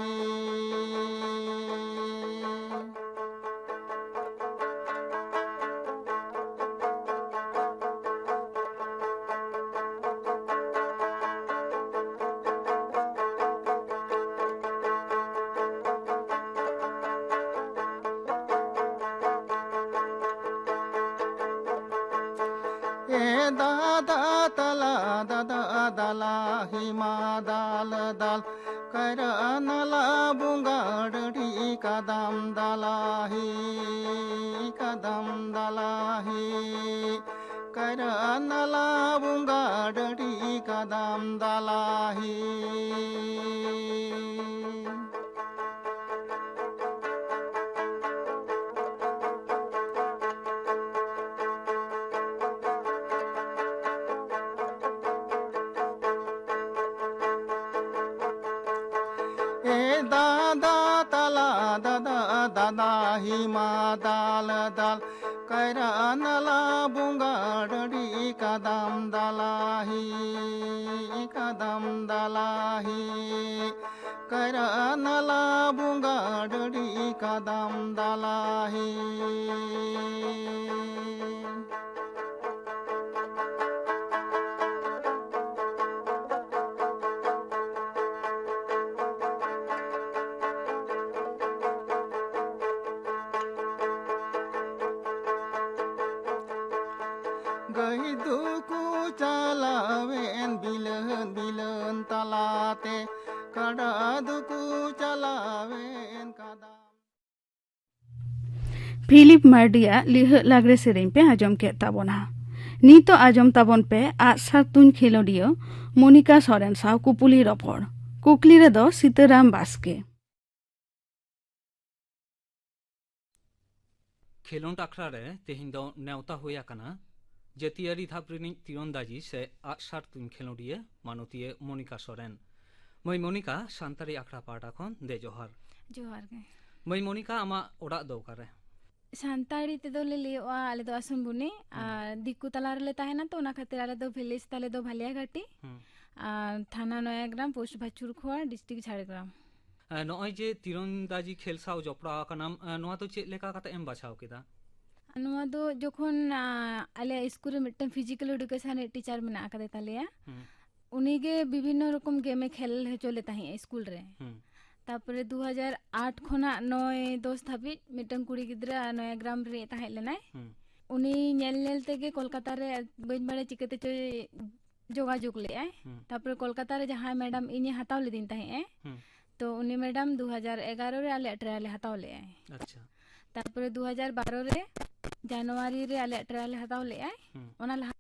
ᱮ ᱫᱟᱫᱟ ᱛᱟᱞᱟ, ᱫᱟᱫᱟ ᱫᱟᱞᱟ, ᱦᱤᱢᱟ ᱫᱟᱞ ᱫᱟᱞ, ᱠᱟᱭᱨᱟ ᱱᱟᱞᱟ ᱵᱚᱸᱜᱟ ᱰᱟᱹᱰᱤ, ᱠᱟᱫᱟᱢ ᱫᱟᱞᱟᱦᱤ, ᱠᱟᱫᱟᱢ ᱫᱟᱞᱟᱦᱤ, ᱠᱟᱭᱨᱟ ᱱᱟᱞᱟ ᱵᱚᱸᱜᱟ ᱰᱟᱹᱰᱤ, ᱠᱟᱫᱟᱢ ᱫᱟᱞᱟᱦᱤ᱾ ᱫᱟ ᱛᱟᱞᱟ ᱫᱟᱫᱟ ᱫᱟᱫᱟ ᱦᱤᱢᱟ ᱫᱟᱞ ᱫᱟᱞ ᱠᱟᱭᱨᱟ ᱱᱟᱞᱟ ᱵᱚᱸᱜᱟ ᱰᱟᱹᱰᱤ ᱠᱟᱫᱟᱢ ᱫᱟᱞᱟ ᱦᱤ ᱠᱟᱫᱟᱢ ᱫᱟᱞᱟ ᱦᱤ ᱠᱟᱭᱨᱟ ᱱᱟᱞᱟ ᱵᱚᱸᱜᱟ ᱰᱟᱹᱰᱤ ᱠᱟᱫᱟᱢ ᱫᱟᱞᱟ ᱦᱤ᱾ ᱜᱟᱹᱭ ᱫᱚᱠᱚ ᱪᱟᱞᱟᱣᱮᱱ ᱵᱤᱞᱟᱹᱱ ᱵᱤᱞᱟᱹᱱ ᱛᱟᱞᱟᱛᱮ, ᱠᱟᱰᱟ ᱫᱚᱠᱚ ᱪᱟᱞᱟᱣᱮᱱ ᱠᱟᱫᱟ᱾ ᱯᱷᱤᱞᱤᱯ ᱢᱟᱨᱰᱤᱭᱟᱜ ᱞᱤᱦᱟᱹᱜ ᱞᱟᱜᱽᱲᱮ ᱥᱮᱨᱮᱧ ᱯᱮ ᱟᱸᱡᱚᱢ ᱠᱮᱫ ᱛᱟᱵᱚᱱᱟ᱾ ᱱᱤᱛᱚᱜ ᱟᱸᱡᱚᱢ ᱛᱟᱵᱚᱱ ᱯᱮ ᱟᱜᱼᱥᱟᱨ ᱛᱩᱧ ᱠᱷᱮᱞᱳᱰᱤᱭᱟᱹ ᱢᱚᱱᱤᱠᱟ ᱥᱚᱨᱮᱱ ᱥᱟᱶ ᱠᱩᱯᱩᱞᱤ ᱨᱚᱯᱚᱲ᱾ ᱠᱩᱠᱞᱤ ᱨᱮᱫᱚ ᱥᱤᱛᱟᱹᱨᱟᱢ ᱵᱟᱥᱠᱮ᱾ ᱠᱷᱮᱞᱳᱰ ᱟᱠᱷᱲᱟ ᱨᱮ ᱛᱮᱦᱮᱧ ᱫᱚ ᱱᱮᱣᱛᱟ ᱦᱩᱭ ᱟᱠᱟᱱᱟ ᱡᱟᱹᱛᱤᱭᱟᱹᱨᱤ ᱫᱷᱟᱯ ᱨᱤᱱᱤᱡ ᱛᱤᱨᱚᱱᱫᱟᱡᱤ ᱥᱮ ᱟᱜᱼᱥᱟᱨ ᱛᱩᱧ ᱠᱷᱮᱞᱳᱰᱤᱭᱟᱹ ᱢᱟᱱᱚᱛᱤᱭᱟᱹ ᱢᱚᱱᱤᱠᱟ ᱥᱚᱨᱮᱱ᱾ ᱢᱟᱹᱭ ᱢᱚᱱᱤᱠᱟ, ᱥᱟᱱᱛᱟᱲᱤ ᱟᱠᱷᱲᱟ ᱯᱟᱦᱴᱟ ᱠᱷᱚᱱ ᱫᱮ ᱡᱚᱦᱟᱨ᱾ ᱡᱚᱦᱟᱨ ᱜᱮ᱾ ᱢᱟᱹᱭ ᱢᱚᱱᱤᱠᱟ, ᱟᱢᱟᱜ ᱚᱲᱟᱜ ᱫᱚ ᱚᱠᱟᱨᱮ? ᱥᱟᱱᱛᱟᱲᱤ ᱛᱮᱫᱚ ᱞᱮ ᱞᱟᱹᱭᱚᱜᱼᱟ ᱟᱞᱮ ᱫᱚ ᱟᱥᱚᱱᱵᱩᱱᱤ, ᱦᱩᱸ᱾ ᱟᱨ ᱫᱤᱠᱩ ᱛᱟᱞᱟ ᱨᱮᱞᱮ ᱛᱟᱦᱮᱱᱟ, ᱛᱚ ᱚᱱᱟ ᱠᱷᱟᱹᱛᱤᱨ ᱟᱞᱮ ᱫᱚ ᱵᱷᱤᱞᱮᱡᱽ ᱛᱟᱞᱮ ᱫᱚ ᱵᱷᱟᱞᱤᱭᱟᱜᱷᱟᱴᱤ, ᱦᱩᱸ᱾ ᱟᱨ ᱛᱷᱟᱱᱟ ᱱᱚᱭᱟᱜᱨᱟᱢ, ᱯᱳᱥᱴ ᱵᱷᱟᱪᱩᱨ ᱠᱷᱳᱣᱟ, ᱰᱤᱥᱴᱨᱤᱠᱴ ᱡᱷᱟᱲᱜᱨᱟᱢ᱾ ᱮ, ᱱᱚᱜᱼᱚᱭ ᱡᱮ ᱛᱤᱨᱚᱱᱫᱟᱡᱤ ᱠᱷᱮᱞ ᱥᱟᱶ ᱡᱚᱯᱲᱟᱣ ᱟᱠᱟᱱᱟᱢ, ᱮ, ᱱᱚᱣᱟ ᱫᱚ ᱪᱮᱫ ᱞᱮᱠᱟ ᱠᱟᱛᱮ ᱮᱢ ᱵᱟᱪᱷᱟᱣ ᱠᱮᱫᱟ? ᱱᱚᱣᱟ ᱫᱚ ᱡᱚᱠᱷᱚᱱ, ᱟ, ᱟᱞᱮ ᱥᱠᱩᱞ ᱨᱮ ᱢᱤᱫᱴᱟᱝ ᱯᱷᱤᱡᱤᱠᱮᱞ ᱮᱰᱩᱠᱮᱥᱚᱱ ᱨᱤᱱᱤᱡ ᱴᱤᱪᱟᱨ ᱢᱮᱱᱟᱜ ᱟᱠᱟᱫᱮ ᱛᱟᱞᱮᱭᱟ, ᱦᱩᱸ᱾ ᱩᱱᱤᱜᱮ ᱵᱤᱵᱷᱤᱱᱱᱚ ᱨᱚᱠᱚᱢ ᱜᱮᱢᱮ ᱠᱷᱮᱞ ᱦᱚᱪᱚ ᱞᱮ ᱛᱟᱦᱮᱸᱜᱼᱟ ᱥᱠᱩᱞ ᱨᱮ᱾ ᱦᱩᱸ᱾ ᱛᱟᱯᱚᱨᱮ ᱫᱩ ᱦᱟᱡᱟᱨ ᱟᱴ ᱠᱷᱚᱱᱟᱜ ᱱᱚᱭ ᱫᱚᱥ ᱫᱷᱟᱹᱵᱤᱡ ᱢᱤᱫᱴᱟᱝ ᱠᱩᱲᱤ ᱜᱤᱫᱽᱨᱟᱹ ᱱᱚᱭᱟᱜᱨᱟᱢ ᱨᱤᱱᱤᱡ ᱛᱟᱦᱮᱸ ᱞᱮᱱᱟᱭ᱾ ᱦᱩᱸ᱾ ᱩᱱᱤ ᱧᱮᱞ ᱧᱮᱞ ᱛᱮᱜᱮ ᱠᱳᱞᱠᱟᱛᱟ ᱨᱮ, ᱵᱟᱹᱧ ᱵᱟᱲᱟᱭᱟ ᱪᱤᱠᱟᱹᱛᱮ ᱪᱚᱭ ᱡᱳᱜᱟᱡᱳᱜᱽ ᱞᱮᱫᱟᱭ᱾ ᱦᱩᱸ᱾ ᱛᱟᱯᱚᱨᱮ ᱠᱳᱞᱠᱟᱛᱟ ᱨᱮ ᱡᱟᱦᱟᱸᱭ ᱢᱮᱰᱟᱢ ᱤᱧᱮ ᱦᱟᱛᱟᱣ ᱞᱤᱫᱤᱧ ᱛᱟᱦᱮᱸᱜᱼᱮ, ᱦᱩᱸ᱾ ᱛᱚ ᱩᱱᱤ ᱢᱮᱰᱟᱢ ᱫᱩ ᱦᱟᱡᱟᱨ ᱮᱜᱟᱨᱚ ᱨᱮ ᱟᱞᱮᱭᱟᱜ ᱴᱨᱟᱭᱟᱞ ᱮ ᱦᱟᱛᱟᱣ ᱞᱮᱫᱟᱭ᱾ ᱟᱪᱪᱷᱟ᱾ ᱛᱟᱯᱚᱨᱮ ᱫᱩ ᱦᱟᱡᱟᱨ ᱵᱟᱨᱚ ᱨᱮ ᱡᱟᱱᱩᱣᱟᱨᱤ ᱨᱮ ᱟᱞᱮᱭᱟᱜ ᱴᱨᱟᱭᱟᱞ ᱮ ᱦᱟᱛᱟᱣ ᱞᱮᱫᱟᱭ᱾ ᱦᱩᱸ᱾ ᱚᱱᱟ ᱞᱟᱦᱟ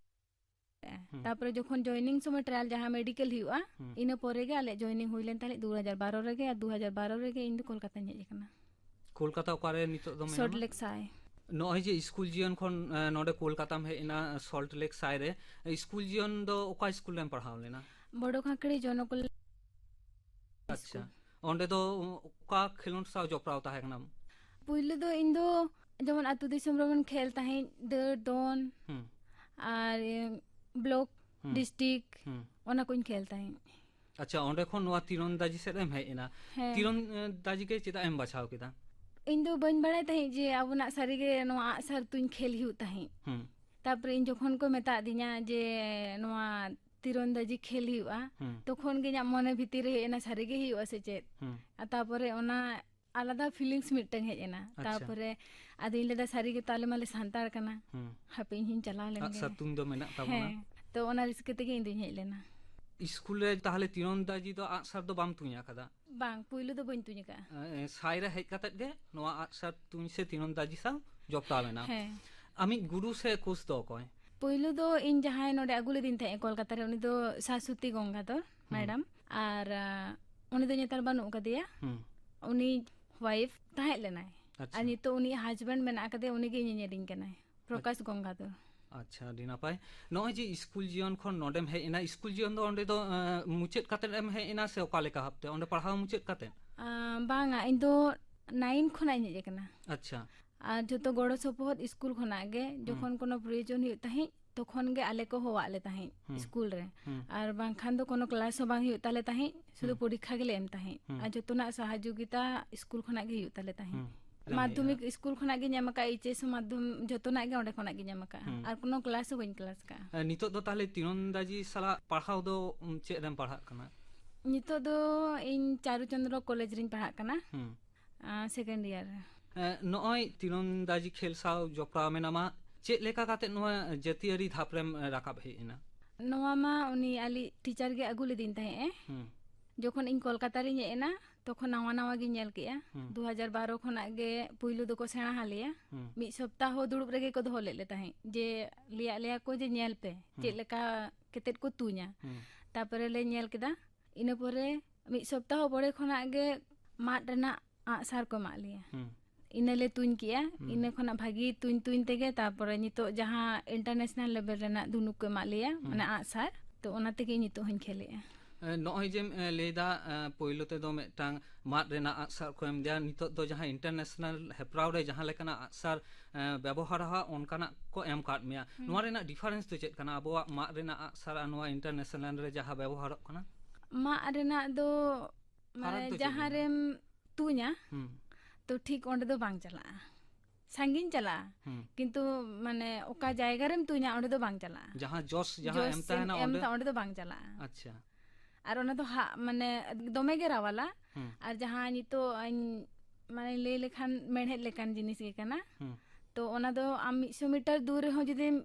ᱦᱩᱸ᱾ ᱛᱟᱯᱚᱨᱮ ᱡᱚᱠᱷᱚᱱ ᱡᱚᱭᱮᱱᱤᱝ ᱥᱚᱢᱚᱭ ᱴᱨᱟᱭᱟᱞ ᱡᱟᱦᱟᱸ ᱢᱮᱰᱤᱠᱮᱞ ᱦᱩᱭᱩᱜᱼᱟ, ᱦᱩᱸ᱾ ᱤᱱᱟᱹ ᱯᱚᱨᱮ ᱜᱮ ᱟᱞᱮᱭᱟᱜ ᱡᱚᱭᱮᱱᱤᱝ ᱦᱩᱭ ᱞᱮᱱ ᱛᱟᱞᱮ ᱫᱩ ᱦᱟᱡᱟᱨ ᱵᱟᱨᱚ ᱨᱮᱜᱮ, ᱟᱨ ᱫᱩ ᱦᱟᱡᱟᱨ ᱵᱟᱨᱚ ᱨᱮᱜᱮ ᱤᱧ ᱫᱚ ᱠᱳᱞᱠᱟᱛᱟᱧ ᱦᱮᱡ ᱟᱠᱟᱱᱟ᱾ ᱠᱳᱞᱠᱟᱛᱟ ᱚᱠᱟᱨᱮ ᱱᱤᱛᱚᱜ ᱫᱚ ᱢᱮᱱᱟᱢᱟ? ᱥᱚᱞᱴ ᱞᱮᱠ ᱥᱟᱭ᱾ ᱱᱚᱜᱼᱚᱭ ᱡᱮ ᱥᱠᱩᱞ ᱡᱤᱭᱚᱱ ᱠᱷᱚᱱ, ᱮ, ᱱᱚᱰᱮ ᱠᱳᱞᱠᱟᱛᱟᱢ ᱦᱮᱡ ᱮᱱᱟ, ᱥᱚᱞᱴ ᱞᱮᱠ ᱥᱟᱭ ᱨᱮ, ᱥᱠᱩᱞ ᱡᱤᱭᱚᱱ ᱫᱚ ᱚᱠᱟ ᱥᱠᱩᱞ ᱨᱮᱢ ᱯᱟᱲᱦᱟᱣ ᱞᱮᱱᱟ? ᱵᱚᱲᱚ ᱠᱷᱟᱸᱠᱲᱤ ᱡᱚᱱᱚᱠᱚᱞ ᱟᱪᱪᱷᱟ᱾ ᱥᱠᱩᱞ᱾ ᱚᱸᱰᱮ ᱫᱚ ᱚᱠᱟ ᱠᱷᱮᱞᱳᱰ ᱥᱟᱶ ᱡᱚᱯᱲᱟᱣ ᱛᱟᱦᱮᱸ ᱠᱟᱱᱟᱢ? ᱯᱩᱭᱞᱩ ᱫᱚ ᱤᱧ ᱫᱚ ᱡᱮᱢᱚᱱ ᱟᱹᱛᱩ ᱫᱤᱥᱚᱢ ᱨᱮᱵᱚᱱ ᱠᱷᱮᱞ ᱛᱟᱦᱮᱸᱫ, ᱫᱟᱹᱲ, ᱫᱚᱱ, ᱦᱩᱸ᱾ ᱟᱨ, ᱮ, ᱵᱞᱚᱠ, ᱦᱩᱸ᱾ ᱰᱤᱥᱴᱨᱤᱠᱴ, ᱦᱩᱸ᱾ ᱚᱱᱟ ᱠᱚᱧ ᱠᱷᱮᱞ ᱛᱟᱦᱮᱸᱫ᱾ ᱟᱪᱪᱷᱟ, ᱚᱸᱰᱮ ᱠᱷᱚᱱ ᱱᱚᱣᱟ ᱛᱤᱨᱚᱱᱫᱟᱡᱤ ᱥᱮᱫ ᱮᱢ ᱦᱮᱡ ᱮᱱᱟ᱾ ᱦᱮᱸ᱾ ᱛᱤᱨᱚᱱᱫᱟᱡᱤ ᱜᱮ ᱪᱮᱫᱟᱜ ᱮᱢ ᱵᱟᱪᱷᱟᱣ ᱠᱮᱫᱟ? ᱤᱧ ᱫᱚ ᱵᱟᱹᱧ ᱵᱟᱲᱟᱭ ᱛᱟᱦᱮᱸᱫ ᱡᱮ ᱟᱵᱚᱱᱟᱜ ᱥᱟᱹᱨᱤᱜᱮ ᱱᱚᱣᱟ ᱟᱜᱼᱥᱟᱨ ᱛᱩᱧ ᱠᱷᱮᱞ ᱦᱩᱭᱩᱜ ᱛᱟᱦᱮᱸᱫ᱾ ᱦᱩᱸ᱾ ᱛᱟᱯᱚᱨᱮ ᱤᱧ ᱡᱚᱠᱷᱚᱱ ᱠᱚ ᱢᱮᱛᱟᱫᱤᱧᱟ ᱡᱮ ᱱᱚᱣᱟ ᱛᱤᱨᱚᱱᱫᱟᱡᱤ ᱠᱷᱮᱞ ᱦᱩᱭᱩᱜᱼᱟ, ᱦᱩᱸ᱾ ᱛᱚᱠᱷᱚᱱ ᱜᱮ ᱤᱧᱟᱹᱜ ᱢᱚᱱᱮ ᱵᱷᱤᱛᱤᱨ ᱨᱮ ᱦᱮᱡ ᱮᱱᱟ, ᱥᱟᱹᱨᱤᱜᱮ ᱦᱩᱭᱩᱜᱼᱟ ᱥᱮ ᱪᱮᱫ? ᱦᱩᱸ᱾ ᱟᱨ ᱛᱟᱯᱚᱨᱮ ᱚᱱᱟ ᱟᱞᱟᱫᱟ feelings ᱢᱤᱫᱴᱟᱝ ᱦᱮᱡ ᱮᱱᱟ᱾ ᱟᱪᱪᱷᱟ᱾ ᱛᱟᱯᱚᱨᱮ ᱟᱫᱚᱧ ᱞᱟᱹᱭᱫᱟ, "ᱥᱟᱹᱨᱤ ᱜᱮᱛᱚ, ᱟᱞᱮ ᱢᱟᱞᱮ ᱥᱟᱱᱛᱟᱲ ᱠᱟᱱᱟ, ᱦᱩᱸ᱾ ᱦᱟᱯᱮ ᱤᱧ ᱦᱚᱸᱧ ᱪᱟᱞᱟᱣ ᱞᱮᱱ ᱜᱮ᱾" ᱟᱜᱼᱥᱟᱨ ᱛᱩᱧ ᱫᱚ ᱢᱮᱱᱟᱜ ᱛᱟᱵᱚᱱᱟ᱾ ᱦᱮᱸ, ᱛᱚ ᱚᱱᱟ ᱨᱟᱹᱥᱠᱟᱹ ᱛᱮᱜᱮ ᱤᱧ ᱫᱚᱧ ᱦᱮᱡ ᱞᱮᱱᱟ᱾ ᱤᱥᱠᱩᱞ ᱨᱮ ᱛᱟᱦᱚᱞᱮ ᱛᱤᱨᱚᱱᱫᱟᱡᱤ ᱫᱚ ᱟᱜᱼᱥᱟᱨ ᱫᱚ ᱵᱟᱢ ᱛᱩᱧ ᱟᱠᱟᱫᱟ? ᱵᱟᱝ, ᱯᱩᱭᱞᱩ ᱫᱚ ᱵᱟᱹᱧ ᱛᱩᱧ ᱟᱠᱟᱫᱼᱟ᱾ ᱮ, ᱥᱟᱭ ᱨᱮ ᱦᱮᱡ ᱠᱟᱛᱮᱫ ᱜᱮ ᱱᱚᱣᱟ ᱟᱜᱼᱥᱟᱨ ᱛᱩᱧ ᱥᱮ ᱛᱤᱨᱚᱱᱫᱟᱡᱤ ᱥᱟᱶ ᱡᱚᱯᱲᱟᱣ ᱮᱱᱟ᱾ ᱦᱮᱸ᱾ ᱟᱢᱤᱡ ᱜᱩᱨᱩ ᱥᱮ ᱠᱳᱪ ᱫᱚ ᱚᱠᱚᱭ? ᱯᱩᱭᱞᱩ ᱫᱚ ᱤᱧ ᱡᱟᱦᱟᱸᱭ ᱱᱚᱰᱮ ᱟᱹᱜᱩ ᱞᱮᱫᱤᱧ ᱛᱟᱦᱮᱸᱫ ᱠᱳᱞᱠᱟᱛᱟ ᱨᱮ, ᱩᱱᱤ ᱫᱚ ᱥᱟᱥᱩᱛᱤ ᱜᱚᱝᱜᱟᱫᱷᱚᱨ ᱦᱩᱸ᱾ ᱢᱮᱰᱟᱢ᱾ ᱟᱨ, ᱟ, ᱩᱱᱤ ᱫᱚ ᱱᱮᱛᱟᱨ ᱵᱟᱹᱱᱩᱜ ᱟᱠᱟᱫᱮᱭᱟ᱾ ᱦᱩᱸ᱾ ᱩᱱᱤ wife ᱛᱟᱦᱮᱸ ᱞᱮᱱᱟᱭ᱾ ᱟᱪᱪᱷᱟ᱾ ᱟᱨ ᱱᱤᱛᱚᱜ ᱩᱱᱤ husband ᱢᱮᱱᱟᱜ ᱟᱠᱟᱫᱮᱭᱟ, ᱩᱱᱤ ᱜᱮ ᱧᱮᱧᱮᱞᱤᱧ ᱠᱟᱱᱟᱭ, ᱯᱨᱚᱠᱟᱥ ᱜᱚᱝᱜᱟᱫᱷᱚᱨ᱾ ᱟᱪᱪᱷᱟ, ᱟᱹᱰᱤ ᱱᱟᱯᱟᱭ᱾ ᱱᱚᱜᱼᱚᱭ ᱡᱮ ᱤᱥᱠᱩᱞ ᱡᱤᱭᱚᱱ ᱠᱷᱚᱱ ᱱᱚᱰᱮᱢ ᱦᱮᱡ ᱮᱱᱟ, ᱤᱥᱠᱩᱞ ᱡᱤᱭᱚᱱ ᱫᱚ ᱚᱸᱰᱮ ᱫᱚ, ᱮ, ᱢᱩᱪᱟᱹᱫ ᱠᱟᱛᱮᱫ ᱮᱢ ᱦᱮᱡ ᱮᱱᱟ ᱥᱮ ᱚᱠᱟ ᱞᱮᱠᱟ ᱵᱷᱟᱵᱛᱮ? ᱚᱸᱰᱮ ᱯᱟᱲᱦᱟᱣ ᱢᱩᱪᱟᱹᱫ ᱠᱟᱛᱮᱫ? ᱟ, ᱵᱟᱝᱟ, ᱤᱧ ᱫᱚ nine ᱠᱷᱚᱱᱟᱜ ᱤᱧ ᱦᱮᱡ ᱟᱠᱟᱱᱟ᱾ ᱟᱪᱪᱷᱟ᱾ ᱟᱨ ᱡᱚᱛᱚ ᱜᱚᱲᱚ ᱥᱚᱯᱚᱦᱚᱫ ᱤᱥᱠᱩᱞ ᱠᱷᱚᱱᱟᱜ ᱜᱮ, ᱦᱩᱸ᱾ ᱡᱚᱠᱷᱚᱱ ᱠᱳᱱᱳ ᱯᱨᱚᱭᱳᱡᱚᱱ ᱦᱩᱭᱩᱜ ᱛᱟᱦᱮᱸᱫ, ᱛᱚᱠᱷᱚᱱ ᱜᱮ ᱟᱞᱮ ᱠᱚ ᱦᱚᱦᱚᱣᱟᱜ ᱞᱮ ᱛᱟᱦᱮᱸᱫ ᱦᱩᱸ᱾ ᱤᱥᱠᱩᱞ ᱨᱮ᱾ ᱦᱩᱸ᱾ ᱟᱨ ᱵᱟᱝᱠᱷᱟᱱ ᱫᱚ ᱠᱳᱱᱳ ᱠᱞᱟᱥ ᱦᱚᱸ ᱵᱟᱝ ᱦᱩᱭᱩᱜ ᱛᱟᱞᱮ ᱛᱟᱦᱮᱸᱫ, ᱥᱩᱫᱷᱩ ᱦᱩᱸ᱾ ᱯᱚᱨᱤᱠᱠᱷᱟ ᱜᱮᱞᱮ ᱮᱢ ᱛᱟᱦᱮᱸᱫ᱾ ᱦᱩᱸ᱾ ᱟᱨ ᱡᱚᱛᱚᱱᱟᱜ ᱥᱚᱦᱚᱡᱳᱜᱤᱛᱟ ᱤᱥᱠᱩᱞ ᱠᱷᱚᱱᱟᱜ ᱜᱮ ᱦᱩᱭᱩᱜ ᱛᱟᱞᱮ ᱛᱟᱦᱮᱸᱫ᱾ ᱦᱩᱸ᱾ ᱢᱟᱫᱽᱫᱷᱚᱢᱤᱠ ᱤᱥᱠᱩᱞ ᱠᱷᱚᱱᱟᱜ ᱜᱮᱧ ᱮᱢ ᱟᱠᱟᱫᱼᱟ, ᱮᱭᱤᱪ ᱮᱥ ᱦᱚᱸ ᱢᱟᱫᱽᱫᱷᱚᱢ-, ᱡᱚᱛᱚᱱᱟᱜ ᱜᱮ ᱚᱸᱰᱮ ᱠᱷᱚᱱᱟᱜ ᱜᱮᱧ ᱮᱢ ᱟᱠᱟᱫᱼᱟ᱾ ᱦᱩᱸ᱾ ᱟᱨ ᱠᱳᱱᱳ ᱠᱞᱟᱥ ᱦᱚᱸ ᱵᱟᱹᱧ ᱠᱞᱟᱥ ᱟᱠᱟᱫᱼᱟ᱾ ᱮ, ᱱᱤᱛᱚᱜ ᱫᱚ ᱛᱟᱦᱞᱮ ᱛᱤᱨᱚᱱᱫᱟᱡᱤ ᱥᱟᱞᱟᱜ ᱯᱟᱲᱦᱟᱣ ᱫᱚ, ᱩᱢ, ᱪᱮᱫ ᱨᱮᱢ ᱯᱟᱲᱦᱟᱜ ᱠᱟᱱᱟ? ᱱᱤᱛᱚᱜ ᱫᱚ ᱤᱧ ᱪᱟᱨᱩᱪᱚᱸᱫᱽᱨᱚ ᱠᱚᱞᱮᱡᱽ ᱨᱤᱧ ᱯᱟᱲᱦᱟᱜ ᱠᱟᱱᱟ᱾ ᱦᱩᱸ᱾ ᱟᱸ, second year ᱨᱮ᱾ ᱮ, ᱱᱚᱜᱼᱚᱭ ᱛᱤᱨᱚᱱᱫᱟᱡᱤ ᱠᱷᱮᱞ ᱥᱟᱶ ᱡᱚᱯᱲᱟᱣ ᱢᱮᱱᱟᱢᱟ, ᱪᱮᱫ ᱞᱮᱠᱟ ᱠᱟᱛᱮ ᱱᱚᱣᱟ ᱡᱟᱹᱛᱤᱭᱟᱹᱨᱤ ᱫᱷᱟᱯ ᱨᱮᱢ, ᱮ, ᱨᱟᱠᱟᱵ ᱦᱮᱡ ᱮᱱᱟ? ᱱᱚᱣᱟ ᱢᱟ ᱩᱱᱤ ᱟᱞᱮ ᱴᱤᱪᱟᱨ ᱜᱮ ᱟᱹᱜᱩ ᱞᱮᱫᱤᱧ ᱛᱟᱦᱮᱸᱜ ᱮ᱾ ᱦᱩᱸ᱾ ᱡᱚᱠᱷᱚᱱ ᱤᱧ ᱠᱳᱞᱠᱟᱛᱟ ᱨᱤᱧ ᱦᱮᱡ ᱮᱱᱟ, ᱛᱚᱠᱷᱚᱱ ᱱᱟᱣᱟ ᱱᱟᱣᱟ ᱜᱤᱧ ᱧᱮᱞ ᱠᱮᱜᱼᱟ᱾ ᱦᱩᱸ᱾ ᱫᱩ ᱦᱟᱡᱟᱨ ᱵᱟᱨᱚ ᱠᱷᱚᱱᱟᱜ ᱜᱮ ᱯᱩᱭᱞᱩ ᱫᱚᱠᱚ ᱥᱮᱬᱟ ᱟᱞᱮᱭᱟ᱾ ᱦᱩᱸ᱾ ᱢᱤᱫ ᱥᱚᱯᱛᱟᱦᱚ ᱫᱩᱲᱩᱵ ᱨᱮᱜᱮ ᱠᱚ ᱫᱚᱦᱚ ᱞᱮᱫ ᱞᱮ ᱛᱟᱦᱮᱸᱫ, ᱡᱮ ᱞᱟᱹᱭᱟᱫ ᱞᱮᱭᱟ ᱠᱚ ᱡᱮ ᱧᱮᱞ ᱯᱮ, ᱦᱩᱸ᱾ ᱪᱮᱫ ᱞᱮᱠᱟ ᱠᱟᱛᱮᱫ ᱠᱚ ᱛᱩᱧᱟ᱾ ᱦᱩᱸ᱾ ᱛᱟᱯᱚᱨᱮ ᱞᱮ ᱧᱮᱞ ᱠᱮᱫᱟ᱾ ᱤᱱᱟᱹ ᱯᱚᱨᱮ ᱢᱤᱫ ᱥᱚᱯᱛᱟᱦᱚ ᱯᱚᱨᱮ ᱠᱷᱚᱱᱟᱜ ᱜᱮ ᱢᱟᱫ ᱨᱮᱱᱟᱜ ᱟᱜᱼᱥᱟᱨ ᱠᱚ ᱮᱢᱟᱜ ᱞᱮᱭᱟ᱾ ᱦᱩᱸ᱾ ᱤᱱᱟᱹ ᱞᱮ ᱛᱩᱧ ᱠᱮᱜᱼᱟ᱾ ᱦᱩᱸ᱾ ᱤᱱᱟᱹ ᱠᱷᱚᱱᱟᱜ ᱵᱷᱟᱜᱤ ᱛᱩᱧ ᱛᱩᱧ ᱛᱮᱜᱮ ᱛᱟᱨᱯᱚᱨᱮ ᱱᱤᱛᱚᱜ ᱡᱟᱦᱟᱸ international level ᱨᱮᱱᱟᱜ ᱫᱷᱩᱱᱩᱠ ᱠᱚ ᱮᱢᱟᱜ ᱞᱮᱭᱟ, ᱦᱩᱸ᱾ ᱢᱟᱱᱮ ᱟᱜᱼᱥᱟᱨ, ᱛᱚ ᱚᱱᱟ ᱛᱮᱜᱮ ᱱᱤᱛᱚᱜ ᱦᱚᱸᱧ ᱠᱷᱮᱞᱮᱜᱼᱟ᱾ ᱱᱚᱜᱼᱚᱭ ᱡᱮᱢ ᱞᱟᱹᱭᱫᱟ, ᱯᱳᱭᱞᱳ ᱛᱮᱫᱚ ᱢᱤᱫᱴᱟᱝ ᱢᱟᱫ ᱨᱮᱱᱟᱜ ᱟᱜᱼᱥᱟᱨ ᱠᱚ ᱮᱢ ᱫᱮᱭᱟ, ᱱᱤᱛᱚᱜ ᱫᱚ ᱡᱟᱦᱟᱸ ᱤᱱᱴᱟᱨᱱᱮᱥᱱᱟᱞ ᱦᱮᱯᱨᱟᱣ ᱨᱮ ᱡᱟᱦᱟᱸ ᱞᱮᱠᱟᱱᱟᱜ ᱟᱜᱼᱥᱟᱨ ᱵᱮᱵᱚᱦᱟᱨᱚᱜᱼᱟ, ᱚᱱᱠᱟᱱᱟᱜ ᱠᱚ ᱮᱢ ᱠᱟᱫ ᱢᱮᱭᱟ᱾ ᱱᱚᱣᱟ ᱨᱮᱱᱟᱜ ᱰᱤᱯᱷᱟᱨᱮᱱᱥ ᱫᱚ ᱪᱮᱫ ᱠᱟᱱᱟ, ᱟᱵᱚᱣᱟᱜ ᱢᱟᱫ ᱨᱮᱱᱟᱜ ᱟᱜᱼᱥᱟᱨ ᱟᱨ ᱱᱚᱣᱟ ᱤᱱᱴᱟᱨᱱᱮᱥᱱᱟᱞ ᱨᱮ ᱡᱟᱦᱟᱸ ᱵᱮᱵᱚᱦᱟᱨᱚᱜ ᱠᱟᱱᱟ? ᱢᱟᱫ ᱨᱮᱱᱟᱜ ᱫᱚ ᱯᱷᱟᱨᱟᱠ ᱢᱟᱱᱮ ᱫᱚ ᱪᱮᱫ ᱡᱟᱦᱟᱸ ᱢᱮᱱᱟᱜᱼᱟ? ᱨᱮᱢ ᱛᱩᱧᱟ, ᱦᱩᱸ᱾ ᱛᱚ ᱴᱷᱤᱠ ᱚᱸᱰᱮ ᱫᱚ ᱵᱟᱝ ᱪᱟᱞᱟᱜᱼᱟ, ᱥᱟᱺᱜᱤᱧ ᱪᱟᱞᱟᱜᱼᱟ᱾ ᱦᱩᱸ᱾ ᱠᱤᱱᱛᱩ ᱢᱟᱱᱮ ᱚᱠᱟ ᱡᱟᱭᱜᱟ ᱨᱮᱢ ᱛᱩᱧᱟ, ᱚᱸᱰᱮ ᱫᱚ ᱵᱟᱝ ᱪᱟᱞᱟᱜᱼᱟ᱾ ᱡᱟᱦᱟᱸ ᱡᱚᱥ ᱡᱟᱦᱟᱸ ᱡᱚᱥ ᱮᱢ ᱛᱟᱦᱮᱱᱟ, ᱮᱢ ᱚᱸᱰᱮ ᱛᱟ-, ᱚᱸᱰᱮ ᱫᱚ ᱵᱟᱝ ᱪᱟᱞᱟᱜᱼᱟ᱾ ᱟᱪᱪᱷᱟ᱾ ᱟᱨ ᱚᱱᱟ ᱫᱚ ᱦᱟᱜ ᱢᱟᱱᱮ ᱫᱚᱢᱮ ᱜᱮ ᱨᱟᱣᱟᱞᱟ᱾ ᱦᱩᱸ᱾ ᱟᱨ ᱡᱟᱦᱟᱸ ᱱᱤᱛᱚᱜ ᱤᱧ ᱢᱟᱱᱮ ᱞᱟᱹᱭ ᱞᱮᱠᱷᱟᱱ ᱢᱮᱲᱦᱮᱫ ᱞᱮᱠᱟᱱ ᱡᱤᱱᱤᱥ ᱜᱮ ᱠᱟᱱᱟ᱾ ᱦᱩᱸ᱾ ᱛᱚ ᱚᱱᱟ ᱫᱚ ᱟᱢ ᱢᱤᱫᱥᱚ ᱢᱤᱴᱟᱨ ᱫᱩᱨ ᱨᱮᱦᱚᱸ ᱡᱩᱫᱤᱢ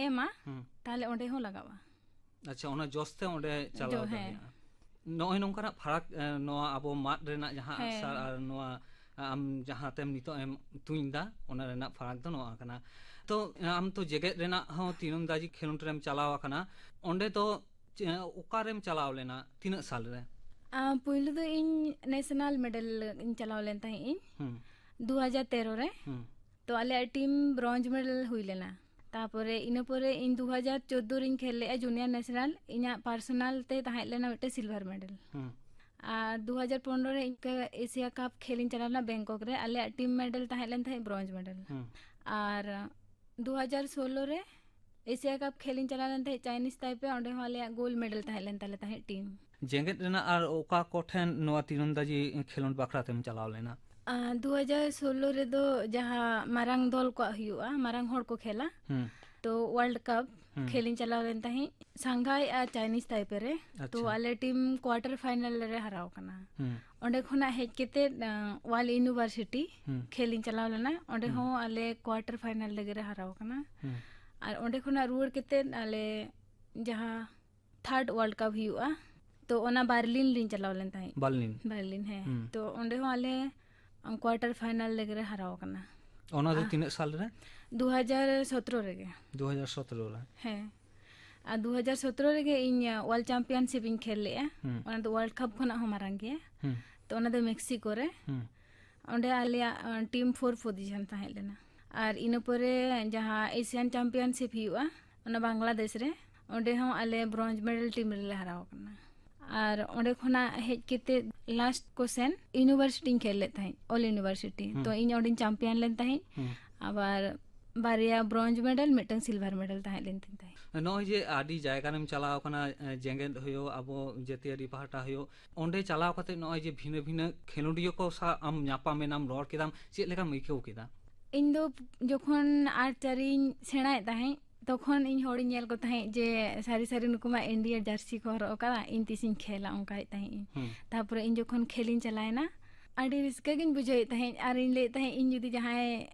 ᱮᱢᱟ, ᱦᱩᱸ᱾ ᱛᱟᱦᱞᱮ ᱚᱸᱰᱮ ᱦᱚᱸ ᱞᱟᱜᱟᱣᱟ᱾ ᱟᱪᱪᱷᱟ, ᱚᱱᱟ ᱡᱚᱥ ᱛᱮ ᱚᱸᱰᱮ ᱪᱟᱞᱟᱣ ᱡᱚ-, ᱦᱮᱸ᱾ ᱫᱟᱲᱮᱭᱟᱜᱼᱟ᱾ ᱱᱚᱜᱼᱚᱭ ᱱᱚᱝᱠᱟᱱᱟᱜ ᱯᱷᱟᱨᱟᱠ, ᱮ, ᱱᱚᱣᱟ ᱟᱵᱚ ᱢᱟᱫ ᱨᱮᱱᱟᱜ ᱡᱟᱦᱟᱸ ᱦᱮᱸ᱾ ᱟᱜᱼᱥᱟᱨ ᱟᱨ ᱱᱚᱣᱟ, ᱟᱢ ᱡᱟᱦᱟᱸ ᱛᱮᱢ ᱱᱤᱛᱚᱜ ᱮᱢ ᱛᱩᱧ ᱫᱟ, ᱚᱱᱟ ᱨᱮᱱᱟᱜ ᱯᱷᱟᱨᱟᱠ ᱫᱚ ᱱᱚᱣᱟ ᱠᱟᱱᱟ᱾ ᱛᱚ, ᱟᱢ ᱛᱚ ᱡᱮᱜᱮᱛ ᱨᱮᱱᱟᱜ ᱦᱚᱸ ᱛᱤᱨᱚᱱᱫᱟᱡᱤ ᱠᱷᱮᱞᱳᱸᱰ ᱨᱮᱢ ᱪᱟᱞᱟᱣ ᱟᱠᱟᱱᱟ, ᱚᱸᱰᱮ ᱫᱚ ᱪᱮ-, ᱚᱠᱟᱨᱮᱢ ᱪᱟᱞᱟᱣ ᱞᱮᱱᱟ? ᱛᱤᱱᱟᱹᱜ ᱥᱟᱞ ᱨᱮ? ᱟ, ᱯᱩᱭᱞᱩ ᱫᱚ ᱤᱧ ᱱᱮᱥᱱᱟᱞ ᱢᱮᱰᱮᱞ ᱤᱧ ᱪᱟᱞᱟᱣ ᱞᱮᱱ ᱛᱟᱦᱮᱸᱫ ᱤᱧ ᱦᱩᱸ᱾ ᱫᱩ ᱦᱟᱡᱟᱨ ᱛᱮᱨᱚ ᱨᱮ᱾ ᱦᱩᱸ᱾ ᱛᱚ ᱟᱞᱮᱭᱟᱜ ᱴᱤᱢ ᱵᱨᱚᱱᱡᱽ ᱢᱮᱰᱮᱞ ᱦᱩᱭ ᱞᱮᱱᱟ᱾ ᱛᱟᱯᱚᱨᱮ ᱤᱱᱟᱹ ᱯᱚᱨᱮ ᱤᱧ ᱫᱩ ᱦᱟᱡᱟᱨ ᱪᱳᱫᱫᱳ ᱨᱤᱧ ᱠᱷᱮᱞ ᱞᱮᱫᱼᱟ ᱡᱩᱱᱤᱭᱟᱨ ᱱᱮᱥᱱᱟᱞ, ᱤᱧᱟᱹᱜ ᱯᱟᱨᱥᱚᱱᱟᱞ ᱛᱮ ᱛᱟᱦᱮᱸ ᱞᱮᱱᱟ ᱢᱤᱫᱴᱮᱱ ᱥᱤᱞᱵᱷᱟᱨ ᱢᱮᱰᱮᱞ᱾ ᱦᱩᱸ᱾ ᱟᱨ ᱫᱩ ᱦᱟᱡᱟᱨ ᱯᱚᱱᱨᱚ ᱨᱮ ᱤᱱᱠᱟᱹ ᱮᱥᱤᱭᱟ ᱠᱟᱯ ᱠᱷᱮᱞ ᱤᱧ ᱪᱟᱞᱟᱣ ᱞᱮᱱᱟ ᱵᱮᱝᱠᱚᱠ ᱨᱮ, ᱟᱞᱮᱭᱟᱜ ᱴᱤᱢ ᱢᱮᱰᱮᱞ ᱛᱟᱦᱮᱸ ᱞᱮᱱ ᱛᱟᱦᱮᱸᱫ ᱵᱨᱚᱱᱡᱽ ᱢᱮᱰᱮᱞ᱾ ᱦᱩᱸ᱾ ᱟᱨ ᱫᱩ ᱦᱟᱡᱟᱨ ᱥᱳᱞᱞᱳ ᱨᱮ ᱮᱥᱤᱭᱟ ᱠᱟᱯ ᱠᱷᱮᱞ ᱤᱧ ᱪᱟᱞᱟᱣ ᱞᱮᱱ ᱛᱟᱦᱮᱸᱫ ᱪᱟᱭᱱᱤᱡᱽ ᱛᱟᱭᱯᱮ, ᱚᱸᱰᱮ ᱦᱚᱸ ᱟᱞᱮᱭᱟᱜ ᱜᱳᱞᱰ ᱢᱮᱰᱮᱞ ᱛᱟᱦᱮᱸ ᱞᱮᱱ ᱛᱟᱞᱮ ᱛᱟᱦᱮᱸᱫ ᱴᱤᱢ᱾ ᱡᱮᱜᱮᱛ ᱨᱮᱱᱟᱜ ᱟᱨ ᱚᱠᱟ ᱠᱚᱴᱷᱮᱱ ᱱᱚᱣᱟ ᱛᱤᱨᱚᱱᱫᱟᱡᱤ ᱠᱷᱮᱞᱳᱸᱰ ᱵᱟᱠᱷᱨᱟ ᱛᱮᱢ ᱪᱟᱞᱟᱣ ᱞᱮᱱᱟ? ᱟᱨ ᱫᱩ ᱦᱟᱡᱟᱨ ᱥᱳᱞᱞᱳ ᱨᱮᱫᱚ ᱡᱟᱦᱟᱸ ᱢᱟᱨᱟᱝ ᱫᱚᱞ ᱠᱚᱣᱟᱜ ᱦᱩᱭᱩᱜᱼᱟ, ᱢᱟᱨᱟᱝ ᱦᱚᱲ ᱠᱚ ᱠᱷᱮᱞᱟ, ᱦᱩᱸ᱾ ᱛᱚ ᱣᱟᱨᱞᱰ ᱠᱟᱯ ᱦᱩᱸ᱾ ᱠᱷᱮᱞ ᱤᱧ ᱪᱟᱞᱟᱣ ᱞᱮᱱ ᱛᱟᱦᱮᱸᱫ ᱥᱟᱝᱜᱷᱟᱭ ᱟᱨ ᱪᱟᱭᱱᱤᱡᱽ ᱛᱟᱭᱯᱮ ᱨᱮ᱾ ᱛᱚ ᱟᱪᱪᱷᱟ᱾ ᱟᱞᱮ ᱴᱤᱢ ᱠᱣᱟᱴᱟᱨ ᱯᱷᱟᱭᱱᱟᱞ ᱨᱮ ᱦᱟᱨᱟᱣ ᱠᱟᱱᱟ᱾ ᱦᱩᱸ᱾ ᱚᱸᱰᱮ ᱠᱷᱚᱱᱟᱜ ᱦᱮᱡ ᱠᱟᱛᱮᱫ, ᱟᱸ, ᱣᱟᱨᱞᱰ ᱤᱭᱩᱱᱤᱵᱷᱟᱨᱥᱤᱴᱤ ᱦᱩᱸ᱾ ᱠᱷᱮᱞ ᱤᱧ ᱪᱟᱞᱟᱣ ᱞᱮᱱᱟ᱾ ᱚᱸᱰᱮ ᱦᱩᱸ᱾ ᱦᱚᱸ ᱟᱞᱮ ᱠᱣᱟᱴᱟᱨ ᱯᱷᱟᱭᱱᱟᱞ ᱨᱮᱜᱮ ᱞᱮ ᱦᱟᱨᱟᱣ ᱠᱟᱱᱟ᱾ ᱦᱩᱸ᱾ ᱟᱨ ᱚᱸᱰᱮ ᱠᱷᱚᱱᱟᱜ ᱨᱩᱣᱟᱹᱲ ᱠᱟᱛᱮᱫ ᱟᱞᱮ ᱡᱟᱦᱟᱸ ᱛᱷᱟᱨᱰ ᱣᱟᱨᱞᱰ ᱠᱟᱯ ᱦᱩᱭᱩᱜᱼᱟ, ᱛᱚ ᱚᱱᱟ ᱵᱟᱨᱞᱤᱱ ᱞᱤᱧ ᱪᱟᱞᱟᱣ ᱞᱮᱱ ᱛᱟᱦᱮᱸᱫ᱾ ᱵᱟᱨᱞᱤᱱ? ᱵᱟᱨᱞᱤᱱ, ᱦᱮᱸ᱾ ᱦᱩᱸ᱾ ᱛᱚ ᱚᱸᱰᱮ ᱦᱚᱸ ᱟᱞᱮ ᱠᱣᱟᱴᱟᱨ ᱯᱷᱟᱭᱱᱟᱞ ᱨᱮᱜᱮ ᱞᱮ ᱦᱟᱨᱟᱣ ᱠᱟᱱᱟ᱾ ᱚᱱᱟ ᱫᱚ ᱟᱦ᱾ ᱛᱤᱱᱟᱹᱜ ᱥᱟᱞ ᱨᱮ? ᱫᱩ ᱦᱟᱡᱟᱨ ᱥᱚᱛᱨᱚ ᱨᱮᱜᱮ᱾ ᱫᱩ ᱦᱟᱡᱟᱨ ᱥᱚᱛᱨᱚ ᱨᱮ? ᱦᱮᱸ᱾ ᱟᱨ ᱫᱩ ᱦᱟᱡᱟᱨ ᱥᱚᱛᱨᱚ ᱨᱮᱜᱮ ᱤᱧ, ᱟᱸ, ᱣᱟᱨᱞᱰ ᱪᱟᱢᱯᱤᱭᱟᱱᱥᱤᱯ ᱤᱧ ᱠᱷᱮᱞ ᱞᱮᱜᱼᱟ᱾ ᱦᱩᱸ᱾ ᱚᱱᱟ ᱫᱚ ᱣᱟᱨᱞᱰ ᱠᱟᱯ ᱠᱷᱚᱱᱟᱜ ᱦᱚᱸ ᱢᱟᱨᱟᱝ ᱜᱮᱭᱟ᱾ ᱦᱩᱸ᱾ ᱛᱚ ᱚᱱᱟ ᱫᱚ ᱢᱮᱠᱥᱤᱠᱳ ᱨᱮ᱾ ᱦᱩᱸ᱾ ᱚᱸᱰᱮ ᱟᱞᱮᱭᱟᱜ, ᱟᱸ, ᱴᱤᱢ ᱯᱷᱳᱨ ᱯᱚᱡᱤᱥᱚᱱ ᱛᱟᱦᱮᱸ ᱞᱮᱱᱟ᱾ ᱟᱨ ᱤᱱᱟᱹ ᱯᱚᱨᱮ ᱡᱟᱦᱟᱸ ᱮᱥᱤᱭᱟᱱ ᱪᱟᱢᱯᱤᱭᱟᱱᱥᱤᱯ ᱦᱩᱭᱩᱜᱼᱟ, ᱚᱱᱟ ᱵᱟᱝᱞᱟᱫᱮᱥ ᱨᱮ, ᱚᱸᱰᱮ ᱦᱚᱸ ᱟᱞᱮ ᱵᱨᱚᱱᱡᱽ ᱢᱮᱰᱮᱞ ᱴᱤᱢ ᱨᱮᱞᱮ ᱦᱟᱨᱟᱣ ᱟᱠᱟᱱᱟ᱾ ᱟᱨ ᱚᱸᱰᱮ ᱠᱷᱚᱱᱟᱜ ᱦᱮᱡ ᱠᱟᱛᱮ ᱞᱟᱥᱴ ᱠᱚᱥᱮᱱ ᱤᱭᱩᱱᱤᱵᱷᱟᱨᱥᱤᱴᱤᱧ ᱠᱷᱮᱞ ᱞᱮᱫ ᱛᱟᱦᱮᱸᱫ, ᱚᱞ ᱤᱭᱩᱱᱤᱵᱷᱟᱨᱥᱤᱴᱤ᱾ ᱦᱩᱸ᱾ ᱛᱚ ᱤᱧ ᱚᱸᱰᱮᱧ ᱪᱟᱢᱯᱤᱭᱟᱱ ᱞᱮᱱ ᱛᱟᱦᱮᱸᱫ᱾ ᱦᱩᱸ᱾ ᱟᱵᱟᱨ ᱵᱟᱨᱭᱟ ᱵᱨᱚᱱᱡᱽ ᱢᱮᱰᱟᱞ, ᱢᱤᱫᱴᱟᱝ ᱥᱤᱞᱵᱷᱟᱨ ᱢᱮᱰᱟᱞ ᱛᱟᱦᱮᱸ ᱞᱮᱱ ᱛᱤᱧ ᱛᱟᱦᱮᱸᱫ᱾ ᱱᱚᱜᱼᱚᱭ ᱡᱮ ᱟᱹᱰᱤ ᱡᱟᱭᱜᱟ ᱨᱮᱢ ᱪᱟᱞᱟᱣ ᱟᱠᱟᱱᱟ, ᱮ, ᱡᱮᱜᱮᱛ ᱦᱩᱭᱩᱜ, ᱟᱵᱚ ᱡᱟᱹᱛᱤᱭᱟᱹᱨᱤ ᱯᱟᱦᱴᱟ ᱦᱩᱭᱩᱜ, ᱚᱸᱰᱮ ᱪᱟᱞᱟᱣ ᱠᱟᱛᱮ ᱱᱚᱜᱼᱚᱭ ᱡᱮ ᱵᱷᱤᱱᱟᱹ ᱵᱷᱤᱱᱟᱹ ᱠᱷᱮᱞᱳᱰᱤᱭᱟᱹ ᱠᱚ ᱥᱟᱶ ᱟᱢ ᱧᱟᱯᱟᱢ ᱮᱱᱟᱢ, ᱨᱚᱲ ᱠᱮᱫᱟᱢ, ᱪᱮᱫ ᱞᱮᱠᱟᱢ ᱟᱹᱭᱠᱟᱹᱣ ᱠᱮᱫᱟ? ᱤᱧ ᱫᱚ ᱡᱚᱠᱷᱚᱱ ᱟᱨᱪᱟᱨᱤᱧ ᱥᱮᱬᱟᱭᱮᱫ ᱛᱟᱦᱮᱸᱫ, ᱛᱚᱠᱷᱚᱱ ᱤᱧ ᱦᱚᱲᱤᱧ ᱧᱮᱞ ᱠᱚ ᱛᱟᱦᱮᱸᱫ ᱡᱮ ᱥᱟᱹᱨᱤ ᱥᱟᱹᱨᱤ ᱱᱩᱠᱩ ᱢᱟ ᱤᱱᱰᱤᱭᱟ ᱡᱟᱹᱨᱥᱤ ᱠᱚ ᱦᱚᱨᱚᱜ ᱟᱠᱟᱫᱟ, ᱤᱧ ᱛᱤᱥᱤᱧ ᱠᱷᱮᱞᱟ, ᱚᱱᱠᱟᱭᱮᱫ ᱛᱟᱦᱮᱸᱫ ᱤᱧ᱾ ᱦᱩᱸ᱾ ᱛᱟᱨᱯᱚᱨᱮ ᱤᱧ ᱡᱚᱠᱷᱚᱱ ᱠᱷᱮᱞᱤᱧ ᱪᱟᱞᱟᱣᱮᱱᱟ, ᱟᱹᱰᱤ ᱨᱟᱹᱥᱠᱟᱹ ᱜᱤᱧ ᱵᱩᱡᱷᱟᱹᱣᱮᱫ ᱛᱟᱦᱮᱸᱫ᱾ ᱟᱨ ᱤᱧ ᱞᱟᱹᱭᱮᱫ ᱛᱟᱦᱮᱸᱫ, ᱤᱧ ᱡᱩᱫᱤ ᱡᱟᱦᱟᱸᱭ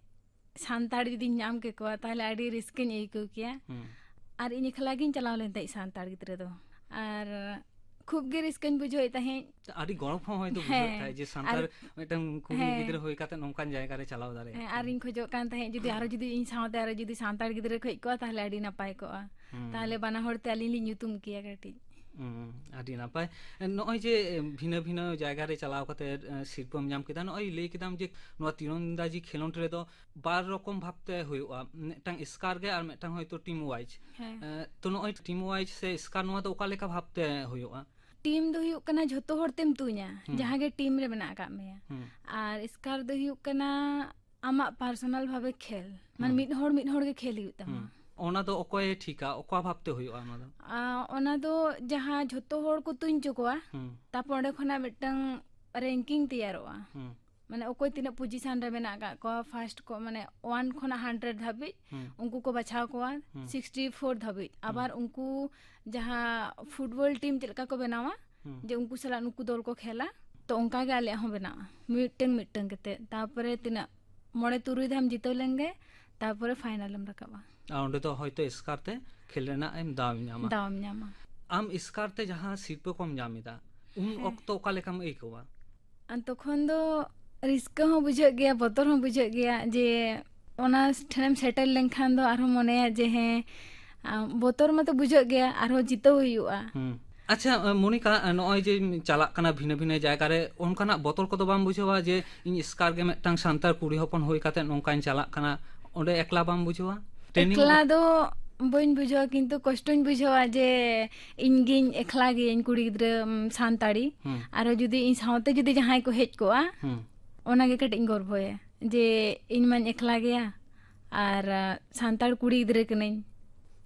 ᱥᱟᱱᱛᱟᱲ ᱡᱩᱫᱤᱧ ᱧᱟᱢ ᱠᱮᱠᱚᱣᱟ, ᱛᱟᱦᱚᱞᱮ ᱟᱹᱰᱤ ᱨᱟᱹᱥᱠᱟᱹᱧ ᱟᱹᱭᱠᱟᱹᱣ ᱠᱮᱭᱟ᱾ ᱦᱩᱸ᱾ ᱟᱨ ᱤᱧ ᱮᱠᱞᱟ ᱜᱤᱧ ᱪᱟᱞᱟᱣ ᱞᱮᱱ ᱛᱟᱦᱮᱸᱫ ᱥᱟᱱᱛᱟᱲ ᱜᱤᱫᱽᱨᱟᱹ ᱫᱚ᱾ ᱟᱨ ᱠᱷᱩᱵ ᱜᱮ ᱨᱟᱹᱥᱠᱟᱹᱧ ᱵᱩᱡᱷᱟᱹᱣᱮᱫ ᱛᱟᱦᱮᱸᱫ᱾ ᱟᱹᱰᱤ ᱜᱚᱨᱚᱵᱽ ᱦᱚᱸ ᱦᱚᱭᱛᱳ ᱵᱩᱡᱷᱟᱹᱜ ᱦᱮᱸ᱾ ᱛᱟᱦᱮᱸᱫ ᱡᱮ ᱥᱟᱱᱛᱟᱲ ᱟᱨ ᱢᱤᱫᱴᱟᱝ ᱠᱩᱲᱤ ᱦᱮᱸ᱾ ᱜᱤᱫᱽᱨᱟᱹ ᱦᱩᱭ ᱠᱟᱛᱮ ᱱᱚᱝᱠᱟᱱ ᱡᱟᱭᱜᱟ ᱨᱮ ᱪᱟᱞᱟᱣ ᱫᱟᱲᱮᱭᱟᱜ ᱦᱮᱸ, ᱠᱟᱱᱟ᱾ ᱟᱨᱤᱧ ᱠᱷᱚᱡᱚᱜ ᱠᱟᱱ ᱛᱟᱦᱮᱸᱫ ᱡᱩᱫᱤ ᱟᱨᱚ ᱡᱩᱫᱤ ᱤᱧ ᱥᱟᱶᱛᱮ ᱟᱨᱚ ᱡᱩᱫᱤ ᱥᱟᱱᱛᱟᱲ ᱜᱤᱫᱽᱨᱟᱹ ᱠᱚ ᱦᱮᱡ ᱠᱚᱜᱼᱟ, ᱛᱟᱦᱚᱞᱮ ᱟᱹᱰᱤ ᱱᱟᱯᱟᱭ ᱠᱚᱜᱼᱟ᱾ ᱦᱩᱸ᱾ ᱛᱟᱦᱚᱞᱮ ᱵᱟᱱᱟ ᱦᱚᱲ ᱛᱮ ᱟᱹᱞᱤᱧ ᱞᱤᱧ ᱧᱩᱛᱩᱢ ᱠᱮᱭᱟ ᱠᱟᱹᱴᱤᱡ᱾ ᱦᱩᱸ, ᱟᱹᱰᱤ ᱱᱟᱯᱟᱭ᱾ ᱱᱚᱜᱼᱚᱭ ᱡᱮ ᱵᱷᱤᱱᱟᱹ ᱵᱷᱤᱱᱟᱹ ᱡᱟᱭᱜᱟ ᱨᱮ ᱪᱟᱞᱟᱣ ᱠᱟᱛᱮ, ᱮ, ᱥᱤᱨᱯᱟᱹᱢ ᱧᱟᱢ ᱠᱮᱫᱟ, ᱱᱚᱜᱼᱚᱭ ᱞᱟᱹᱭ ᱠᱮᱫᱟᱢ ᱡᱮ ᱱᱚᱣᱟ ᱛᱤᱨᱚᱱᱫᱟᱡᱤ ᱠᱷᱮᱞᱳᱸᱰ ᱨᱮᱫᱚ ᱵᱟᱨ ᱨᱚᱠᱚᱢ ᱵᱷᱟᱵᱛᱮ ᱦᱩᱭᱩᱜᱼᱟ, ᱢᱤᱫᱴᱟᱝ ᱮᱥᱠᱟᱨ ᱜᱮ ᱟᱨ ᱢᱤᱫᱴᱟᱝ ᱦᱚᱭᱛᱳ ᱴᱤᱢ ᱣᱟᱭᱤᱡ᱾ ᱦᱮᱸ᱾ ᱮ, ᱛᱚ ᱱᱚᱜᱼᱚᱭ ᱴᱤᱢ ᱣᱟᱭᱤᱡ ᱥᱮ ᱮᱥᱠᱟᱨ, ᱱᱚᱣᱟ ᱫᱚ ᱚᱠᱟ ᱞᱮᱠᱟ ᱵᱷᱟᱵᱛᱮ ᱦᱩᱭᱩᱜᱼᱟ? ᱴᱤᱢ ᱫᱚ ᱦᱩᱭᱩᱜ ᱠᱟᱱᱟ ᱡᱷᱚᱛᱚ ᱦᱚᱲ ᱛᱮᱢ ᱛᱩᱧᱟ, ᱦᱩᱸ᱾ ᱡᱟᱦᱟᱸ ᱜᱮ ᱴᱤᱢ ᱨᱮ ᱢᱮᱱᱟᱜ ᱟᱠᱟᱫ ᱢᱮᱭᱟ᱾ ᱦᱩᱸ᱾ ᱟᱨ ᱮᱥᱠᱟᱨ ᱫᱚ ᱦᱩᱭᱩᱜ ᱠᱟᱱᱟ ᱟᱢᱟᱜ ᱯᱟᱨᱥᱚᱱᱟᱞ ᱵᱷᱟᱵᱮ ᱠᱷᱮᱞ, ᱢᱟᱱᱮ ᱦᱩᱸ᱾ ᱢᱤᱫ ᱦᱚᱲ ᱢᱤᱫ ᱦᱚᱲ ᱜᱮ ᱠᱷᱮᱞ ᱦᱩᱭᱩᱜ ᱛᱟᱢᱟ᱾ ᱦᱩᱸ᱾ ᱚᱱᱟ ᱫᱚ ᱚᱠᱚᱭᱮ ᱴᱷᱤᱠᱟ, ᱚᱠᱟ ᱵᱷᱟᱵᱛᱮ ᱦᱩᱭᱩᱜᱼᱟ ᱚᱱᱟ ᱫᱚ? ᱟ, ᱚᱱᱟ ᱫᱚ ᱡᱟᱦᱟᱸ ᱡᱷᱚᱛᱚ ᱦᱚᱲ ᱠᱚ ᱛᱩᱧ ᱦᱚᱪᱚ ᱠᱚᱣᱟ, ᱦᱩᱸ᱾ ᱛᱟᱯᱚᱨ ᱚᱸᱰᱮ ᱠᱷᱚᱱᱟᱜ ᱢᱤᱫᱴᱟᱝ ᱨᱮᱝᱠᱤᱝ ᱛᱮᱭᱟᱨᱚᱜᱼᱟ᱾ ᱦᱩᱸ᱾ ᱢᱟᱱᱮ ᱚᱠᱚᱭ ᱛᱤᱱᱟᱹᱜ ᱯᱚᱡᱤᱥᱚᱱ ᱨᱮ ᱢᱮᱱᱟᱜ ᱟᱠᱟᱫ ᱠᱚᱣᱟ, ᱯᱷᱟᱨᱥᱴ ᱠᱚ, ᱢᱟᱱᱮ ᱳᱣᱟᱱ ᱠᱷᱚᱱᱟᱜ ᱦᱟᱱᱰᱨᱮᱰ ᱫᱷᱟᱹᱵᱤᱡ, ᱦᱩᱸ᱾ ᱩᱱᱠᱩ ᱠᱚ ᱵᱟᱪᱷᱟᱣ ᱠᱚᱣᱟ, ᱦᱩᱸ᱾ ᱥᱤᱠᱥᱴᱤ ᱯᱷᱳᱨ ᱫᱷᱟᱹᱵᱤᱡ᱾ ᱦᱩᱸ᱾ ᱟᱵᱟᱨ ᱩᱱᱠᱩ ᱡᱟᱦᱟᱸ ᱯᱷᱩᱴᱵᱚᱞ ᱴᱤᱢ ᱪᱮᱫ ᱞᱮᱠᱟ ᱠᱚ ᱵᱮᱱᱟᱣᱟ, ᱦᱩᱸ᱾ ᱡᱮ ᱩᱱᱠᱩ ᱥᱟᱞᱟᱜ ᱱᱩᱠᱩ ᱫᱚᱞ ᱠᱚ ᱠᱷᱮᱞᱟ, ᱛᱚ ᱚᱱᱠᱟ ᱜᱮ ᱟᱞᱮᱭᱟᱜ ᱦᱚᱸ ᱵᱮᱱᱟᱜᱼᱟ, ᱢᱤᱫᱴᱟᱝ ᱢᱤᱫᱴᱟᱝ ᱠᱟᱛᱮ᱾ ᱛᱟᱯᱚᱨᱮ ᱛᱤᱱᱟᱹᱜ, ᱢᱚᱬᱮ ᱛᱩᱨᱩᱭ ᱫᱷᱟᱣᱮᱢ ᱡᱤᱛᱟᱹᱣ ᱞᱮᱱᱜᱮ, ᱛᱟᱯᱚᱨᱮ ᱯᱷᱟᱭᱱᱟᱞ ᱮᱢ ᱨᱟᱠᱟᱵᱼᱟ᱾ ᱟᱨ ᱚᱸᱰᱮ ᱫᱚ ᱦᱚᱭᱛᱳ ᱮᱥᱠᱟᱨ ᱛᱮ ᱠᱷᱮᱞ ᱨᱮᱱᱟᱜ ᱮᱢ ᱫᱟᱣ ᱮᱢ ᱧᱟᱢᱟ᱾ ᱫᱟᱣ ᱮᱢ ᱧᱟᱢᱟ᱾ ᱟᱢ ᱮᱥᱠᱟᱨ ᱛᱮ ᱡᱟᱦᱟᱸ ᱥᱤᱨᱯᱟᱹ ᱠᱚᱢ ᱧᱟᱢ ᱮᱫᱟ, ᱩᱱ ᱦᱮᱸ᱾ ᱚᱠᱛᱚ ᱚᱠᱟ ᱞᱮᱠᱟᱢ ᱟᱹᱭᱠᱟᱹᱣᱟ? ᱟᱨ ᱛᱚᱠᱷᱚᱱ ᱫᱚ ᱨᱟᱹᱥᱠᱟᱹ ᱦᱚᱸ ᱵᱩᱡᱷᱟᱹᱜ ᱜᱮᱭᱟ, ᱵᱚᱛᱚᱨ ᱦᱚᱸ ᱵᱩᱡᱷᱟᱹᱜ ᱜᱮᱭᱟ, ᱡᱮ ᱚᱱᱟ ᱴᱷᱮᱱᱮᱢ ᱥᱮᱴᱮᱨ ᱞᱮᱱᱠᱷᱟᱱ ᱫᱚ ᱟᱨᱦᱚᱸ ᱢᱚᱱᱮᱭᱟ ᱡᱮ ᱦᱮᱸ, ᱟ, ᱵᱚᱛᱚᱨ ᱢᱟᱛᱚ ᱵᱩᱡᱷᱟᱹᱜ ᱜᱮᱭᱟ, ᱟᱨᱦᱚᱸ ᱡᱤᱛᱟᱹᱣ ᱦᱩᱭᱩᱜᱼᱟ᱾ ᱦᱩᱸ᱾ ᱟᱪᱪᱷᱟ, ᱢᱚᱱᱤᱠᱟ, ᱱᱚᱜᱼᱚᱭ ᱡᱮ ᱪᱟᱞᱟᱜ ᱠᱟᱱᱟ ᱵᱷᱤᱱᱟᱹ ᱵᱷᱤᱱᱟᱹ ᱡᱟᱭᱜᱟ ᱨᱮ, ᱚᱱᱠᱟᱱᱟᱜ ᱵᱚᱛᱚᱨ ᱠᱚᱫᱚ ᱵᱟᱢ ᱵᱩᱡᱷᱟᱹᱣᱟ ᱡᱮ ᱤᱧ ᱮᱥᱠᱟᱨ ᱜᱮ ᱢᱤᱫᱴᱟᱝ ᱥᱟᱱᱛᱟᱲ ᱠᱩᱲᱤ ᱦᱚᱯᱚᱱ ᱦᱩᱭ ᱠᱟᱛᱮ ᱱᱚᱝᱠᱟᱧ ᱪᱟᱞᱟᱜ ᱠᱟᱱᱟ, ᱚᱸᱰᱮ ᱮᱠᱞᱟ ᱵᱟᱢ ᱵᱩᱡᱷᱟᱹᱣᱟ? ᱴᱨᱮᱱᱤᱝ ᱮᱠᱞᱟ ᱫᱚ ᱵᱟᱹᱧ ᱵᱩᱡᱷᱟᱹᱣᱟ, ᱠᱤᱱᱛᱩ ᱠᱚᱥᱴᱚᱧ ᱵᱩᱡᱷᱟᱹᱣᱟ ᱡᱮ ᱤᱧ ᱜᱤᱧ ᱮᱠᱞᱟ ᱜᱮᱭᱟᱹᱧ ᱠᱩᱲᱤ ᱜᱤᱫᱽᱨᱟᱹ, ᱩᱢ, ᱥᱟᱱᱛᱟᱲᱤ᱾ ᱦᱩᱸ᱾ ᱟᱨᱚ ᱡᱩᱫᱤ ᱤᱧ ᱥᱟᱶᱛᱮ ᱡᱩᱫᱤ ᱡᱟᱦᱟᱸᱭ ᱠᱚ ᱦᱮᱡ ᱠᱚᱜᱼᱟ, ᱦᱩᱸ᱾ ᱚᱱᱟᱜᱮ ᱠᱟᱹᱴᱤᱡ ᱤᱧ ᱜᱚᱨᱵᱷᱚᱭᱟ ᱡᱮ ᱤᱧ ᱢᱟᱧ ᱮᱠᱞᱟ ᱜᱮᱭᱟ ᱟᱨ, ᱟ, ᱥᱟᱱᱛᱟᱲ ᱠᱩᱲᱤ ᱜᱤᱫᱽᱨᱟᱹ ᱠᱟᱹᱱᱟᱹᱧ᱾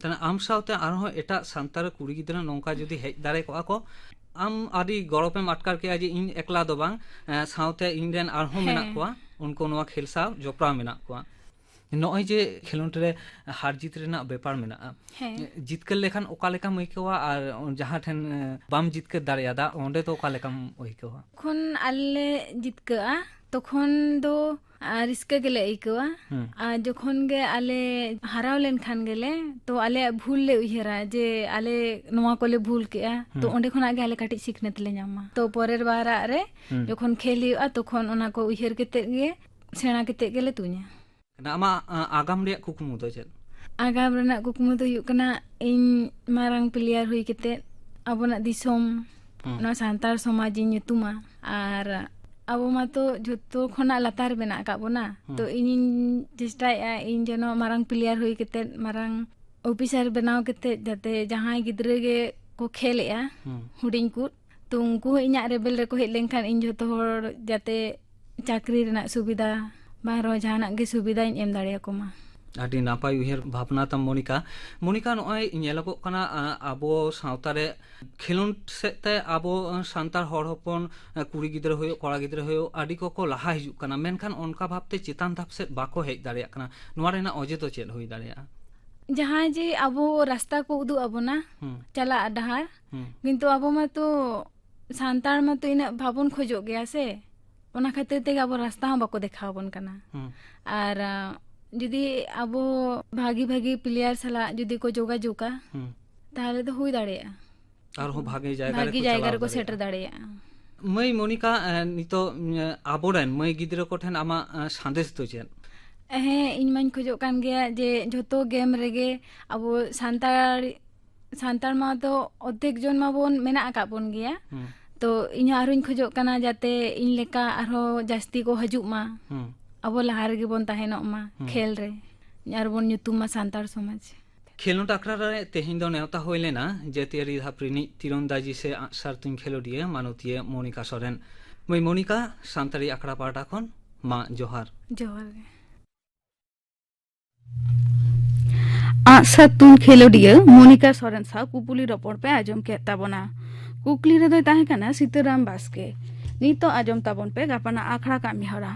ᱛᱟᱦᱞᱮ ᱟᱢ ᱥᱟᱶᱛᱮ ᱟᱨᱦᱚᱸ ᱮᱴᱟᱜ ᱥᱟᱱᱛᱟᱲ ᱠᱩᱲᱤ ᱜᱤᱫᱽᱨᱟᱹ ᱱᱚᱝᱠᱟ ᱡᱩᱫᱤ ᱦᱮᱡ ᱫᱟᱲᱮ ᱠᱚᱜᱼᱟ ᱠᱚ, ᱟᱢ ᱟᱹᱰᱤ ᱜᱚᱨᱚᱵᱮᱢ ᱟᱴᱠᱟᱨ ᱠᱮᱭᱟ ᱡᱮ ᱤᱧ ᱮᱠᱞᱟ ᱫᱚ ᱵᱟᱝ, ᱮᱸ, ᱥᱟᱶᱛᱮ ᱤᱧ ᱨᱮᱱ ᱟᱨᱦᱚᱸ ᱦᱮᱸ᱾ ᱢᱮᱱᱟᱜ ᱠᱚᱣᱟ, ᱩᱱᱠᱩ ᱱᱚᱣᱟ ᱠᱷᱮᱞ ᱥᱟᱶ ᱡᱚᱯᱲᱟᱣ ᱢᱮᱱᱟᱜ ᱠᱚᱣᱟ᱾ ᱱᱚᱜᱼᱚᱭ ᱡᱮ ᱠᱷᱮᱞᱳᱸᱰ ᱨᱮ ᱦᱟᱨ ᱡᱤᱛ ᱨᱮᱱᱟᱜ ᱵᱮᱯᱟᱨ ᱢᱮᱱᱟᱜᱼᱟ, ᱦᱮᱸ᱾ ᱡᱤᱛᱠᱟᱹᱨ ᱞᱮᱠᱷᱟᱱ ᱚᱠᱟ ᱞᱮᱠᱟᱢ ᱟᱹᱭᱠᱟᱹᱣᱟ ᱟᱨ ᱡᱟᱦᱟᱸ ᱴᱷᱮᱱ, ᱮᱸ, ᱵᱟᱢ ᱡᱤᱛᱠᱟᱹᱨ ᱫᱟᱲᱮᱭᱟᱫᱟ, ᱚᱸᱰᱮ ᱫᱚ ᱚᱠᱟ ᱞᱮᱠᱟᱢ ᱟᱹᱭᱠᱟᱹᱣᱟ? ᱡᱚᱠᱷᱚᱱ ᱟᱞᱮ ᱞᱮ ᱡᱤᱛᱠᱟᱹᱜᱼᱟ, ᱛᱚᱠᱷᱚᱱ ᱫᱚ, ᱟ, ᱨᱟᱹᱥᱠᱟᱹ ᱜᱮᱞᱮ ᱟᱹᱭᱠᱟᱹᱣᱟ᱾ ᱦᱩᱸ᱾ ᱟᱨ ᱡᱚᱠᱷᱚᱱ ᱜᱮ ᱟᱞᱮ ᱦᱟᱨᱟᱣ ᱞᱮᱱᱠᱷᱟᱱ ᱜᱮᱞᱮ, ᱛᱚ ᱟᱞᱮᱭᱟᱜ ᱵᱷᱩᱞ ᱞᱮ ᱩᱭᱦᱟᱹᱨᱟ ᱡᱮ ᱟᱞᱮ ᱱᱚᱣᱟ ᱠᱚᱞᱮ ᱵᱷᱩᱞ ᱠᱮᱜᱼᱟ᱾ ᱛᱚ ᱦᱩᱸ᱾ ᱚᱸᱰᱮ ᱠᱷᱚᱱᱟᱜ ᱜᱮ ᱟᱞᱮ ᱠᱟᱹᱴᱤᱡ ᱥᱤᱠᱷᱱᱟᱹᱛ ᱞᱮ ᱧᱟᱢᱟ᱾ ᱛᱚ ᱯᱚᱨᱮᱨ ᱵᱟᱨᱟᱜ ᱨᱮ ᱦᱩᱸ᱾ ᱡᱚᱠᱷᱚᱱ ᱠᱷᱮᱞ ᱦᱩᱭᱩᱜᱼᱟ, ᱛᱚᱠᱷᱚᱱ ᱚᱱᱟ ᱠᱚ ᱩᱭᱦᱟᱹᱨ ᱠᱟᱛᱮᱫ ᱜᱮ, ᱥᱮᱬᱟ ᱠᱟᱛᱮᱫ ᱜᱮᱞᱮ ᱛᱩᱧᱟ᱾ ᱟᱢᱟᱜ, ᱟ, ᱟᱜᱟᱢ ᱨᱮᱭᱟᱜ ᱠᱩᱠᱢᱩ ᱫᱚ ᱪᱮᱫ? ᱟᱜᱟᱢ ᱨᱮᱱᱟᱜ ᱠᱩᱠᱢᱩ ᱫᱚ ᱦᱩᱭᱩᱜ ᱠᱟᱱᱟ, ᱤᱧ ᱢᱟᱨᱟᱝ ᱯᱞᱮᱭᱟᱨ ᱦᱩᱭ ᱠᱟᱛᱮᱫ ᱟᱵᱚᱱᱟᱜ ᱫᱤᱥᱚᱢ, ᱦᱩᱸ᱾ ᱱᱚᱣᱟ ᱥᱟᱱᱛᱟᱲ ᱥᱚᱢᱟᱡᱽ ᱤᱧ ᱧᱩᱛᱩᱢᱟ᱾ ᱟᱨ ᱟᱵᱚ ᱢᱟᱛᱚ ᱡᱷᱚᱛᱚ ᱠᱷᱚᱱᱟᱜ ᱞᱟᱛᱟᱨ ᱢᱮᱱᱟᱜ ᱟᱠᱟᱫ ᱵᱚᱱᱟ᱾ ᱦᱩᱸ᱾ ᱛᱚ ᱤᱧᱤᱧ ᱪᱮᱥᱴᱟᱭᱮᱫᱼᱟ, ᱤᱧ ᱡᱮᱱᱚ ᱢᱟᱨᱟᱝ ᱯᱞᱮᱭᱟᱨ ᱦᱩᱭ ᱠᱟᱛᱮᱫ, ᱢᱟᱨᱟᱝ ᱚᱯᱷᱤᱥᱟᱨ ᱵᱮᱱᱟᱣ ᱠᱟᱛᱮᱫ, ᱡᱟᱛᱮ ᱡᱟᱦᱟᱸᱭ ᱜᱤᱫᱽᱨᱟᱹ ᱜᱮ ᱠᱚ ᱠᱷᱮᱞᱮᱜᱼᱟ, ᱦᱩᱸ᱾ ᱦᱩᱰᱤᱧ ᱠᱚ, ᱛᱚ ᱩᱱᱠᱩ ᱦᱚᱸ ᱤᱧᱟᱹᱜ ᱨᱮᱵᱮᱞ ᱨᱮᱠᱚ ᱦᱮᱡ ᱞᱮᱱᱠᱷᱟᱱ, ᱤᱧ ᱡᱷᱚᱛᱚ ᱦᱚᱲ ᱡᱟᱛᱮ ᱪᱟᱹᱠᱨᱤ ᱨᱮᱱᱟᱜ ᱥᱩᱵᱤᱫᱷᱟ, ᱵᱟᱝ ᱨᱮᱦᱚᱸ ᱡᱟᱦᱟᱱᱟᱜ ᱜᱮ ᱥᱩᱵᱤᱫᱷᱟᱧ ᱮᱢ ᱫᱟᱲᱮᱭᱟᱠᱚ ᱢᱟ᱾ ᱟᱹᱰᱤ ᱱᱟᱯᱟᱭ ᱩᱭᱦᱟᱹᱨ ᱵᱷᱟᱵᱽᱱᱟ ᱛᱟᱢ, ᱢᱚᱱᱤᱠᱟ᱾ ᱢᱚᱱᱤᱠᱟ, ᱱᱚᱜᱼᱚᱭ ᱧᱮᱞᱚᱜᱚᱜ ᱠᱟᱱᱟ, ᱟ, ᱟᱵᱚ ᱥᱟᱶᱛᱟ ᱨᱮ ᱠᱷᱮᱞᱳᱸᱰ ᱥᱮᱫ ᱛᱮ ᱟᱵᱚ, ᱟ, ᱥᱟᱱᱛᱟᱲ ᱦᱚᱲ ᱦᱚᱯᱚᱱ, ᱟ, ᱠᱩᱲᱤ ᱜᱤᱫᱽᱨᱟᱹ ᱦᱩᱭᱩᱜ, ᱠᱚᱲᱟ ᱜᱤᱫᱽᱨᱟᱹ ᱦᱩᱭᱩᱜ, ᱟᱹᱰᱤ ᱠᱚᱠᱚ ᱞᱟᱦᱟ ᱦᱤᱡᱩᱜ ᱠᱟᱱᱟ, ᱢᱮᱱᱠᱷᱟᱱ ᱚᱱᱠᱟ ᱵᱷᱟᱵᱽᱛᱮ ᱪᱮᱛᱟᱱ ᱫᱷᱟᱯ ᱥᱮᱫ ᱵᱟᱠᱚ ᱦᱮᱡ ᱫᱟᱲᱮᱭᱟᱜ ᱠᱟᱱᱟ᱾ ᱱᱚᱣᱟ ᱨᱮᱱᱟᱜ ᱚᱡᱮ ᱫᱚ ᱪᱮᱫ ᱦᱩᱭ ᱫᱟᱲᱮᱭᱟᱜᱼᱟ? ᱡᱟᱦᱟᱸᱭ ᱡᱮ ᱟᱵᱚ ᱨᱟᱥᱛᱟ ᱠᱚ ᱩᱫᱩᱜ ᱟᱵᱚᱱᱟ, ᱦᱩᱸ᱾ ᱪᱟᱞᱟᱜ ᱰᱟᱦᱟᱨ, ᱦᱩᱸ᱾ ᱠᱤᱱᱛᱩ ᱟᱵᱚ ᱢᱟᱛᱚ ᱥᱟᱱᱛᱟᱲ ᱢᱟᱛᱚ ᱤᱱᱟᱹᱜ ᱵᱟᱵᱚᱱ ᱠᱷᱚᱡᱚᱜ ᱜᱮᱭᱟ ᱥᱮ, ᱚᱱᱟ ᱠᱷᱟᱹᱛᱤᱨ ᱛᱮᱜᱮ ᱟᱵᱚ ᱨᱟᱥᱛᱟ ᱦᱚᱸ ᱵᱟᱠᱚ ᱫᱮᱠᱷᱟᱣ ᱟᱵᱚᱱ ᱠᱟᱱᱟ᱾ ᱦᱩᱸ᱾ ᱟᱨ, ᱟ, ᱡᱩᱫᱤ ᱟᱵᱚ ᱵᱷᱟᱜᱤ ᱵᱷᱟᱜᱤ ᱯᱞᱮᱭᱟᱨ ᱥᱟᱞᱟᱜ ᱡᱩᱫᱤ ᱠᱚ ᱡᱳᱜᱟᱡᱳᱜᱟ, ᱦᱩᱸ᱾ ᱛᱟᱦᱚᱞᱮ ᱫᱚ ᱦᱩᱭ ᱫᱟᱲᱮᱭᱟᱜᱼᱟ᱾ ᱟᱨᱦᱚᱸ ᱵᱷᱟᱜᱮ ᱡᱟᱭᱜᱟ ᱵᱷᱟᱜᱤ ᱨᱮᱠᱚ ᱡᱟᱭᱜᱟ ᱪᱟᱞᱟᱣ ᱨᱮᱠᱚ ᱥᱮᱴᱮᱨ ᱫᱟᱲᱮᱭᱟᱜᱼᱟ᱾ ᱫᱟᱲᱮᱭᱟᱜᱼᱟ᱾ ᱢᱟᱹᱭ ᱢᱚᱱᱤᱠᱟ, ᱮ, ᱱᱤᱛᱚᱜ, ᱮ, ᱟᱵᱚᱨᱮᱱ ᱢᱟᱹᱭ ᱜᱤᱫᱽᱨᱟᱹ ᱠᱚᱴᱷᱮᱱ ᱟᱢᱟᱜ, ᱮ, ᱥᱟᱸᱫᱮᱥ ᱫᱚ ᱪᱮᱫ? ᱦᱮᱸ, ᱤᱧ ᱢᱟᱧ ᱠᱷᱚᱡᱚᱜ ᱠᱟᱱ ᱜᱮᱭᱟ ᱡᱮ ᱡᱷᱚᱛᱚ ᱜᱮᱢ ᱨᱮᱜᱮ ᱟᱵᱚ ᱥᱟᱱᱛᱟᱲ, ᱥᱟᱱᱛᱟᱲ ᱢᱟ ᱫᱚ ᱚᱨᱫᱷᱮᱠ ᱡᱚᱱ ᱢᱟᱵᱚᱱ ᱢᱮᱱᱟᱜ ᱟᱠᱟᱫ ᱵᱚᱱ ᱜᱮᱭᱟ᱾ ᱦᱩᱸ᱾ ᱛᱚ ᱤᱧ ᱦᱚᱸ ᱟᱨᱦᱚᱸᱧ ᱠᱷᱚᱡᱚᱜ ᱠᱟᱱᱟ ᱡᱟᱛᱮ ᱤᱧ ᱞᱮᱠᱟ ᱟᱨᱦᱚᱸ ᱡᱟᱹᱥᱛᱤ ᱠᱚ ᱦᱤᱡᱩᱜ ᱢᱟ᱾ ᱦᱩᱸ᱾ ᱟᱵᱚ ᱞᱟᱦᱟ ᱨᱮᱜᱮ ᱵᱚᱱ ᱛᱟᱦᱮᱱᱚᱜ ᱢᱟ ᱦᱩᱸ᱾ ᱠᱷᱮᱞ ᱨᱮ, ᱟᱨ ᱵᱚᱱ ᱧᱩᱛᱩᱢ ᱢᱟ ᱥᱟᱱᱛᱟᱲ ᱥᱚᱢᱟᱡᱽ᱾ ᱠᱷᱮᱞᱳᱰ ᱟᱠᱷᱲᱟ ᱨᱮ ᱛᱮᱦᱮᱧ ᱫᱚ ᱱᱮᱣᱛᱟ ᱦᱩᱭ ᱞᱮᱱᱟ ᱡᱟᱹᱛᱤᱭᱟᱹᱨᱤ ᱫᱷᱟᱯ ᱨᱤᱱᱤᱡ ᱛᱤᱨᱚᱱᱫᱟᱡᱤ ᱥᱮ ᱟᱜᱼᱥᱟᱨ ᱛᱩᱧ ᱠᱷᱮᱞᱳᱰᱤᱭᱟᱹ ᱢᱟᱱᱚᱛᱤᱭᱟᱹ ᱢᱚᱱᱤᱠᱟ ᱥᱚᱨᱮᱱ᱾ ᱢᱟᱹᱭ ᱢᱚᱱᱤᱠᱟ, ᱥᱟᱱᱛᱟᱲᱤ ᱟᱠᱷᱲᱟ ᱯᱟᱦᱴᱟ ᱠᱷᱚᱱ ᱢᱟ ᱡᱚᱦᱟᱨ᱾ ᱡᱚᱦᱟᱨ ᱜᱮ᱾ ᱟᱜᱼᱥᱟᱨ ᱛᱩᱧ ᱠᱷᱮᱞᱳᱰᱤᱭᱟᱹ ᱢᱚᱱᱤᱠᱟ ᱥᱚᱨᱮᱱ ᱥᱟᱶ ᱠᱩᱯᱩᱞᱤ ᱨᱚᱯᱚᱲ ᱯᱮ ᱟᱸᱡᱚᱢ ᱠᱮᱫ ᱛᱟᱵᱚᱱᱟ᱾ ᱠᱩᱠᱞᱤ ᱨᱮᱫᱚᱭ ᱛᱟᱦᱮᱸ ᱠᱟᱱᱟ ᱥᱤᱛᱟᱹᱨᱟᱢ ᱵᱟᱥᱠᱮ᱾ ᱱᱤᱛᱚᱜ ᱟᱸᱡᱚᱢ ᱛᱟᱵᱚᱱ ᱯᱮ ᱜᱟᱯᱟᱱᱟᱜ ᱟᱠᱷᱲᱟ ᱠᱟᱹᱢᱤ ᱦᱚᱨᱟ᱾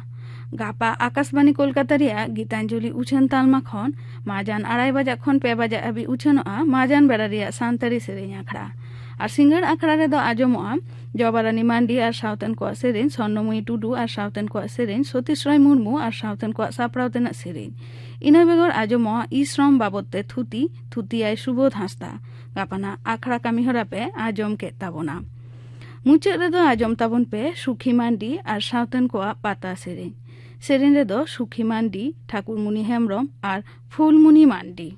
ᱜᱟᱯᱟ ᱟᱠᱟᱥᱵᱟᱱᱤ ᱠᱳᱞᱠᱟᱛᱟ ᱨᱮᱭᱟᱜ ᱜᱤᱛᱟᱧᱡᱚᱞᱤ ᱩᱪᱷᱟᱹᱱ ᱛᱟᱞᱢᱟ ᱠᱷᱚᱱ ᱢᱟᱡᱟᱱ ᱟᱲᱟᱭ ᱵᱟᱡᱟᱜ ᱠᱷᱚᱱ ᱯᱮ ᱵᱟᱡᱟᱜ ᱦᱟᱹᱵᱤᱡ ᱩᱪᱷᱟᱹᱱᱚᱜᱼᱟ ᱢᱟᱡᱟᱱ ᱵᱮᱲᱟ ᱨᱮᱭᱟᱜ ᱥᱟᱱᱛᱟᱲᱤ ᱥᱮᱨᱮᱧ ᱟᱠᱷᱲᱟ᱾ ᱟᱨ ᱥᱤᱸᱜᱟᱹᱲ ᱟᱠᱷᱲᱟ ᱨᱮᱫᱚ ᱟᱸᱡᱚᱢᱚᱜᱼᱟ ᱡᱚᱵᱟᱨᱟᱱᱤ ᱢᱟᱱᱰᱤ ᱟᱨ ᱥᱟᱶᱛᱮᱱ ᱠᱚᱣᱟᱜ ᱥᱮᱨᱮᱧ, ᱥᱚᱨᱱᱚᱢᱚᱭᱤ ᱴᱩᱰᱩ ᱟᱨ ᱥᱟᱶᱛᱮᱱ ᱠᱚᱣᱟᱜ ᱥᱮᱨᱮᱧ, ᱥᱚᱛᱤᱥ ᱨᱚᱭ ᱢᱩᱨᱢᱩ ᱟᱨ ᱥᱟᱶᱛᱮᱱ ᱠᱚᱣᱟᱜ ᱥᱟᱯᱲᱟᱣ ᱛᱮᱱᱟᱜ ᱥᱮᱨᱮᱧ᱾ ᱤᱱᱟᱹ ᱵᱮᱜᱚᱨ ᱟᱸᱡᱚᱢᱚᱜᱼᱟ ᱤ ᱥᱨᱚᱢ ᱵᱟᱵᱚᱫ ᱛᱮ ᱛᱷᱩᱛᱤ, ᱛᱷᱩᱛᱤᱭᱟᱭ ᱥᱩᱵᱳᱫᱷ ᱦᱟᱸᱥᱫᱟ᱾ ᱜᱟᱯᱟᱱᱟᱜ ᱟᱠᱷᱲᱟ ᱠᱟᱹᱢᱤ ᱦᱚᱨᱟ ᱯᱮ ᱟᱸᱡᱚᱢ ᱠᱮᱫ ᱛᱟᱵᱚᱱᱟ᱾ ᱢᱩᱪᱟᱹᱫ ᱨᱮᱫᱚ ᱟᱸᱡᱚᱢ ᱛᱟᱵᱚᱱ ᱯᱮ ᱥᱩᱠᱷᱤ ᱢᱟᱱᱰᱤ ᱟᱨ ᱥᱟᱶᱛᱮᱱ ᱠᱚᱣᱟᱜ ᱯᱟᱛᱟ ᱥᱮᱨᱮᱧ᱾ ᱥᱮᱨᱮᱧ ᱨᱮᱫᱚ ᱥᱩᱠᱷᱤ ᱢᱟᱱᱰᱤ, ᱴᱷᱟᱠᱩᱨᱢᱩᱱᱤ ᱦᱮᱢᱵᱨᱚᱢ ᱟᱨ ᱯᱷᱩᱞᱢᱩᱱᱤ ᱢᱟᱱᱰᱤ᱾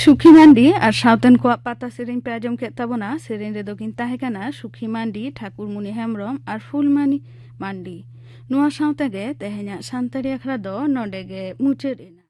ᱥᱩᱠᱷᱤ ᱢᱟᱱᱰᱤ ᱟᱨ ᱥᱟᱶᱛᱮᱱ ᱠᱚᱣᱟᱜ ᱯᱟᱛᱟ ᱥᱮᱨᱮᱧ ᱯᱮ ᱟᱸᱡᱚᱢ ᱠᱮᱫ ᱛᱟᱵᱚᱱᱟ᱾ ᱥᱮᱨᱮᱧ ᱨᱮᱫᱚ ᱠᱤᱱ ᱛᱟᱦᱮᱸ ᱠᱟᱱᱟ ᱥᱩᱠᱷᱤ ᱢᱟᱱᱰᱤ, ᱴᱷᱟᱠᱩᱨᱢᱩᱱᱤ ᱦᱮᱢᱵᱨᱚᱢ ᱟᱨ ᱯᱷᱩᱞᱢᱟᱱᱤ ᱢᱟᱱᱰᱤ᱾ ᱱᱚᱣᱟ ᱥᱟᱶᱛᱮ ᱜᱮ ᱛᱮᱦᱮᱧᱟᱜ ᱥᱟᱱᱛᱟᱲᱤ ᱟᱠᱷᱲᱟ ᱫᱚ ᱱᱚᱰᱮ ᱜᱮ ᱢᱩᱪᱟᱹᱫ ᱮᱱᱟ᱾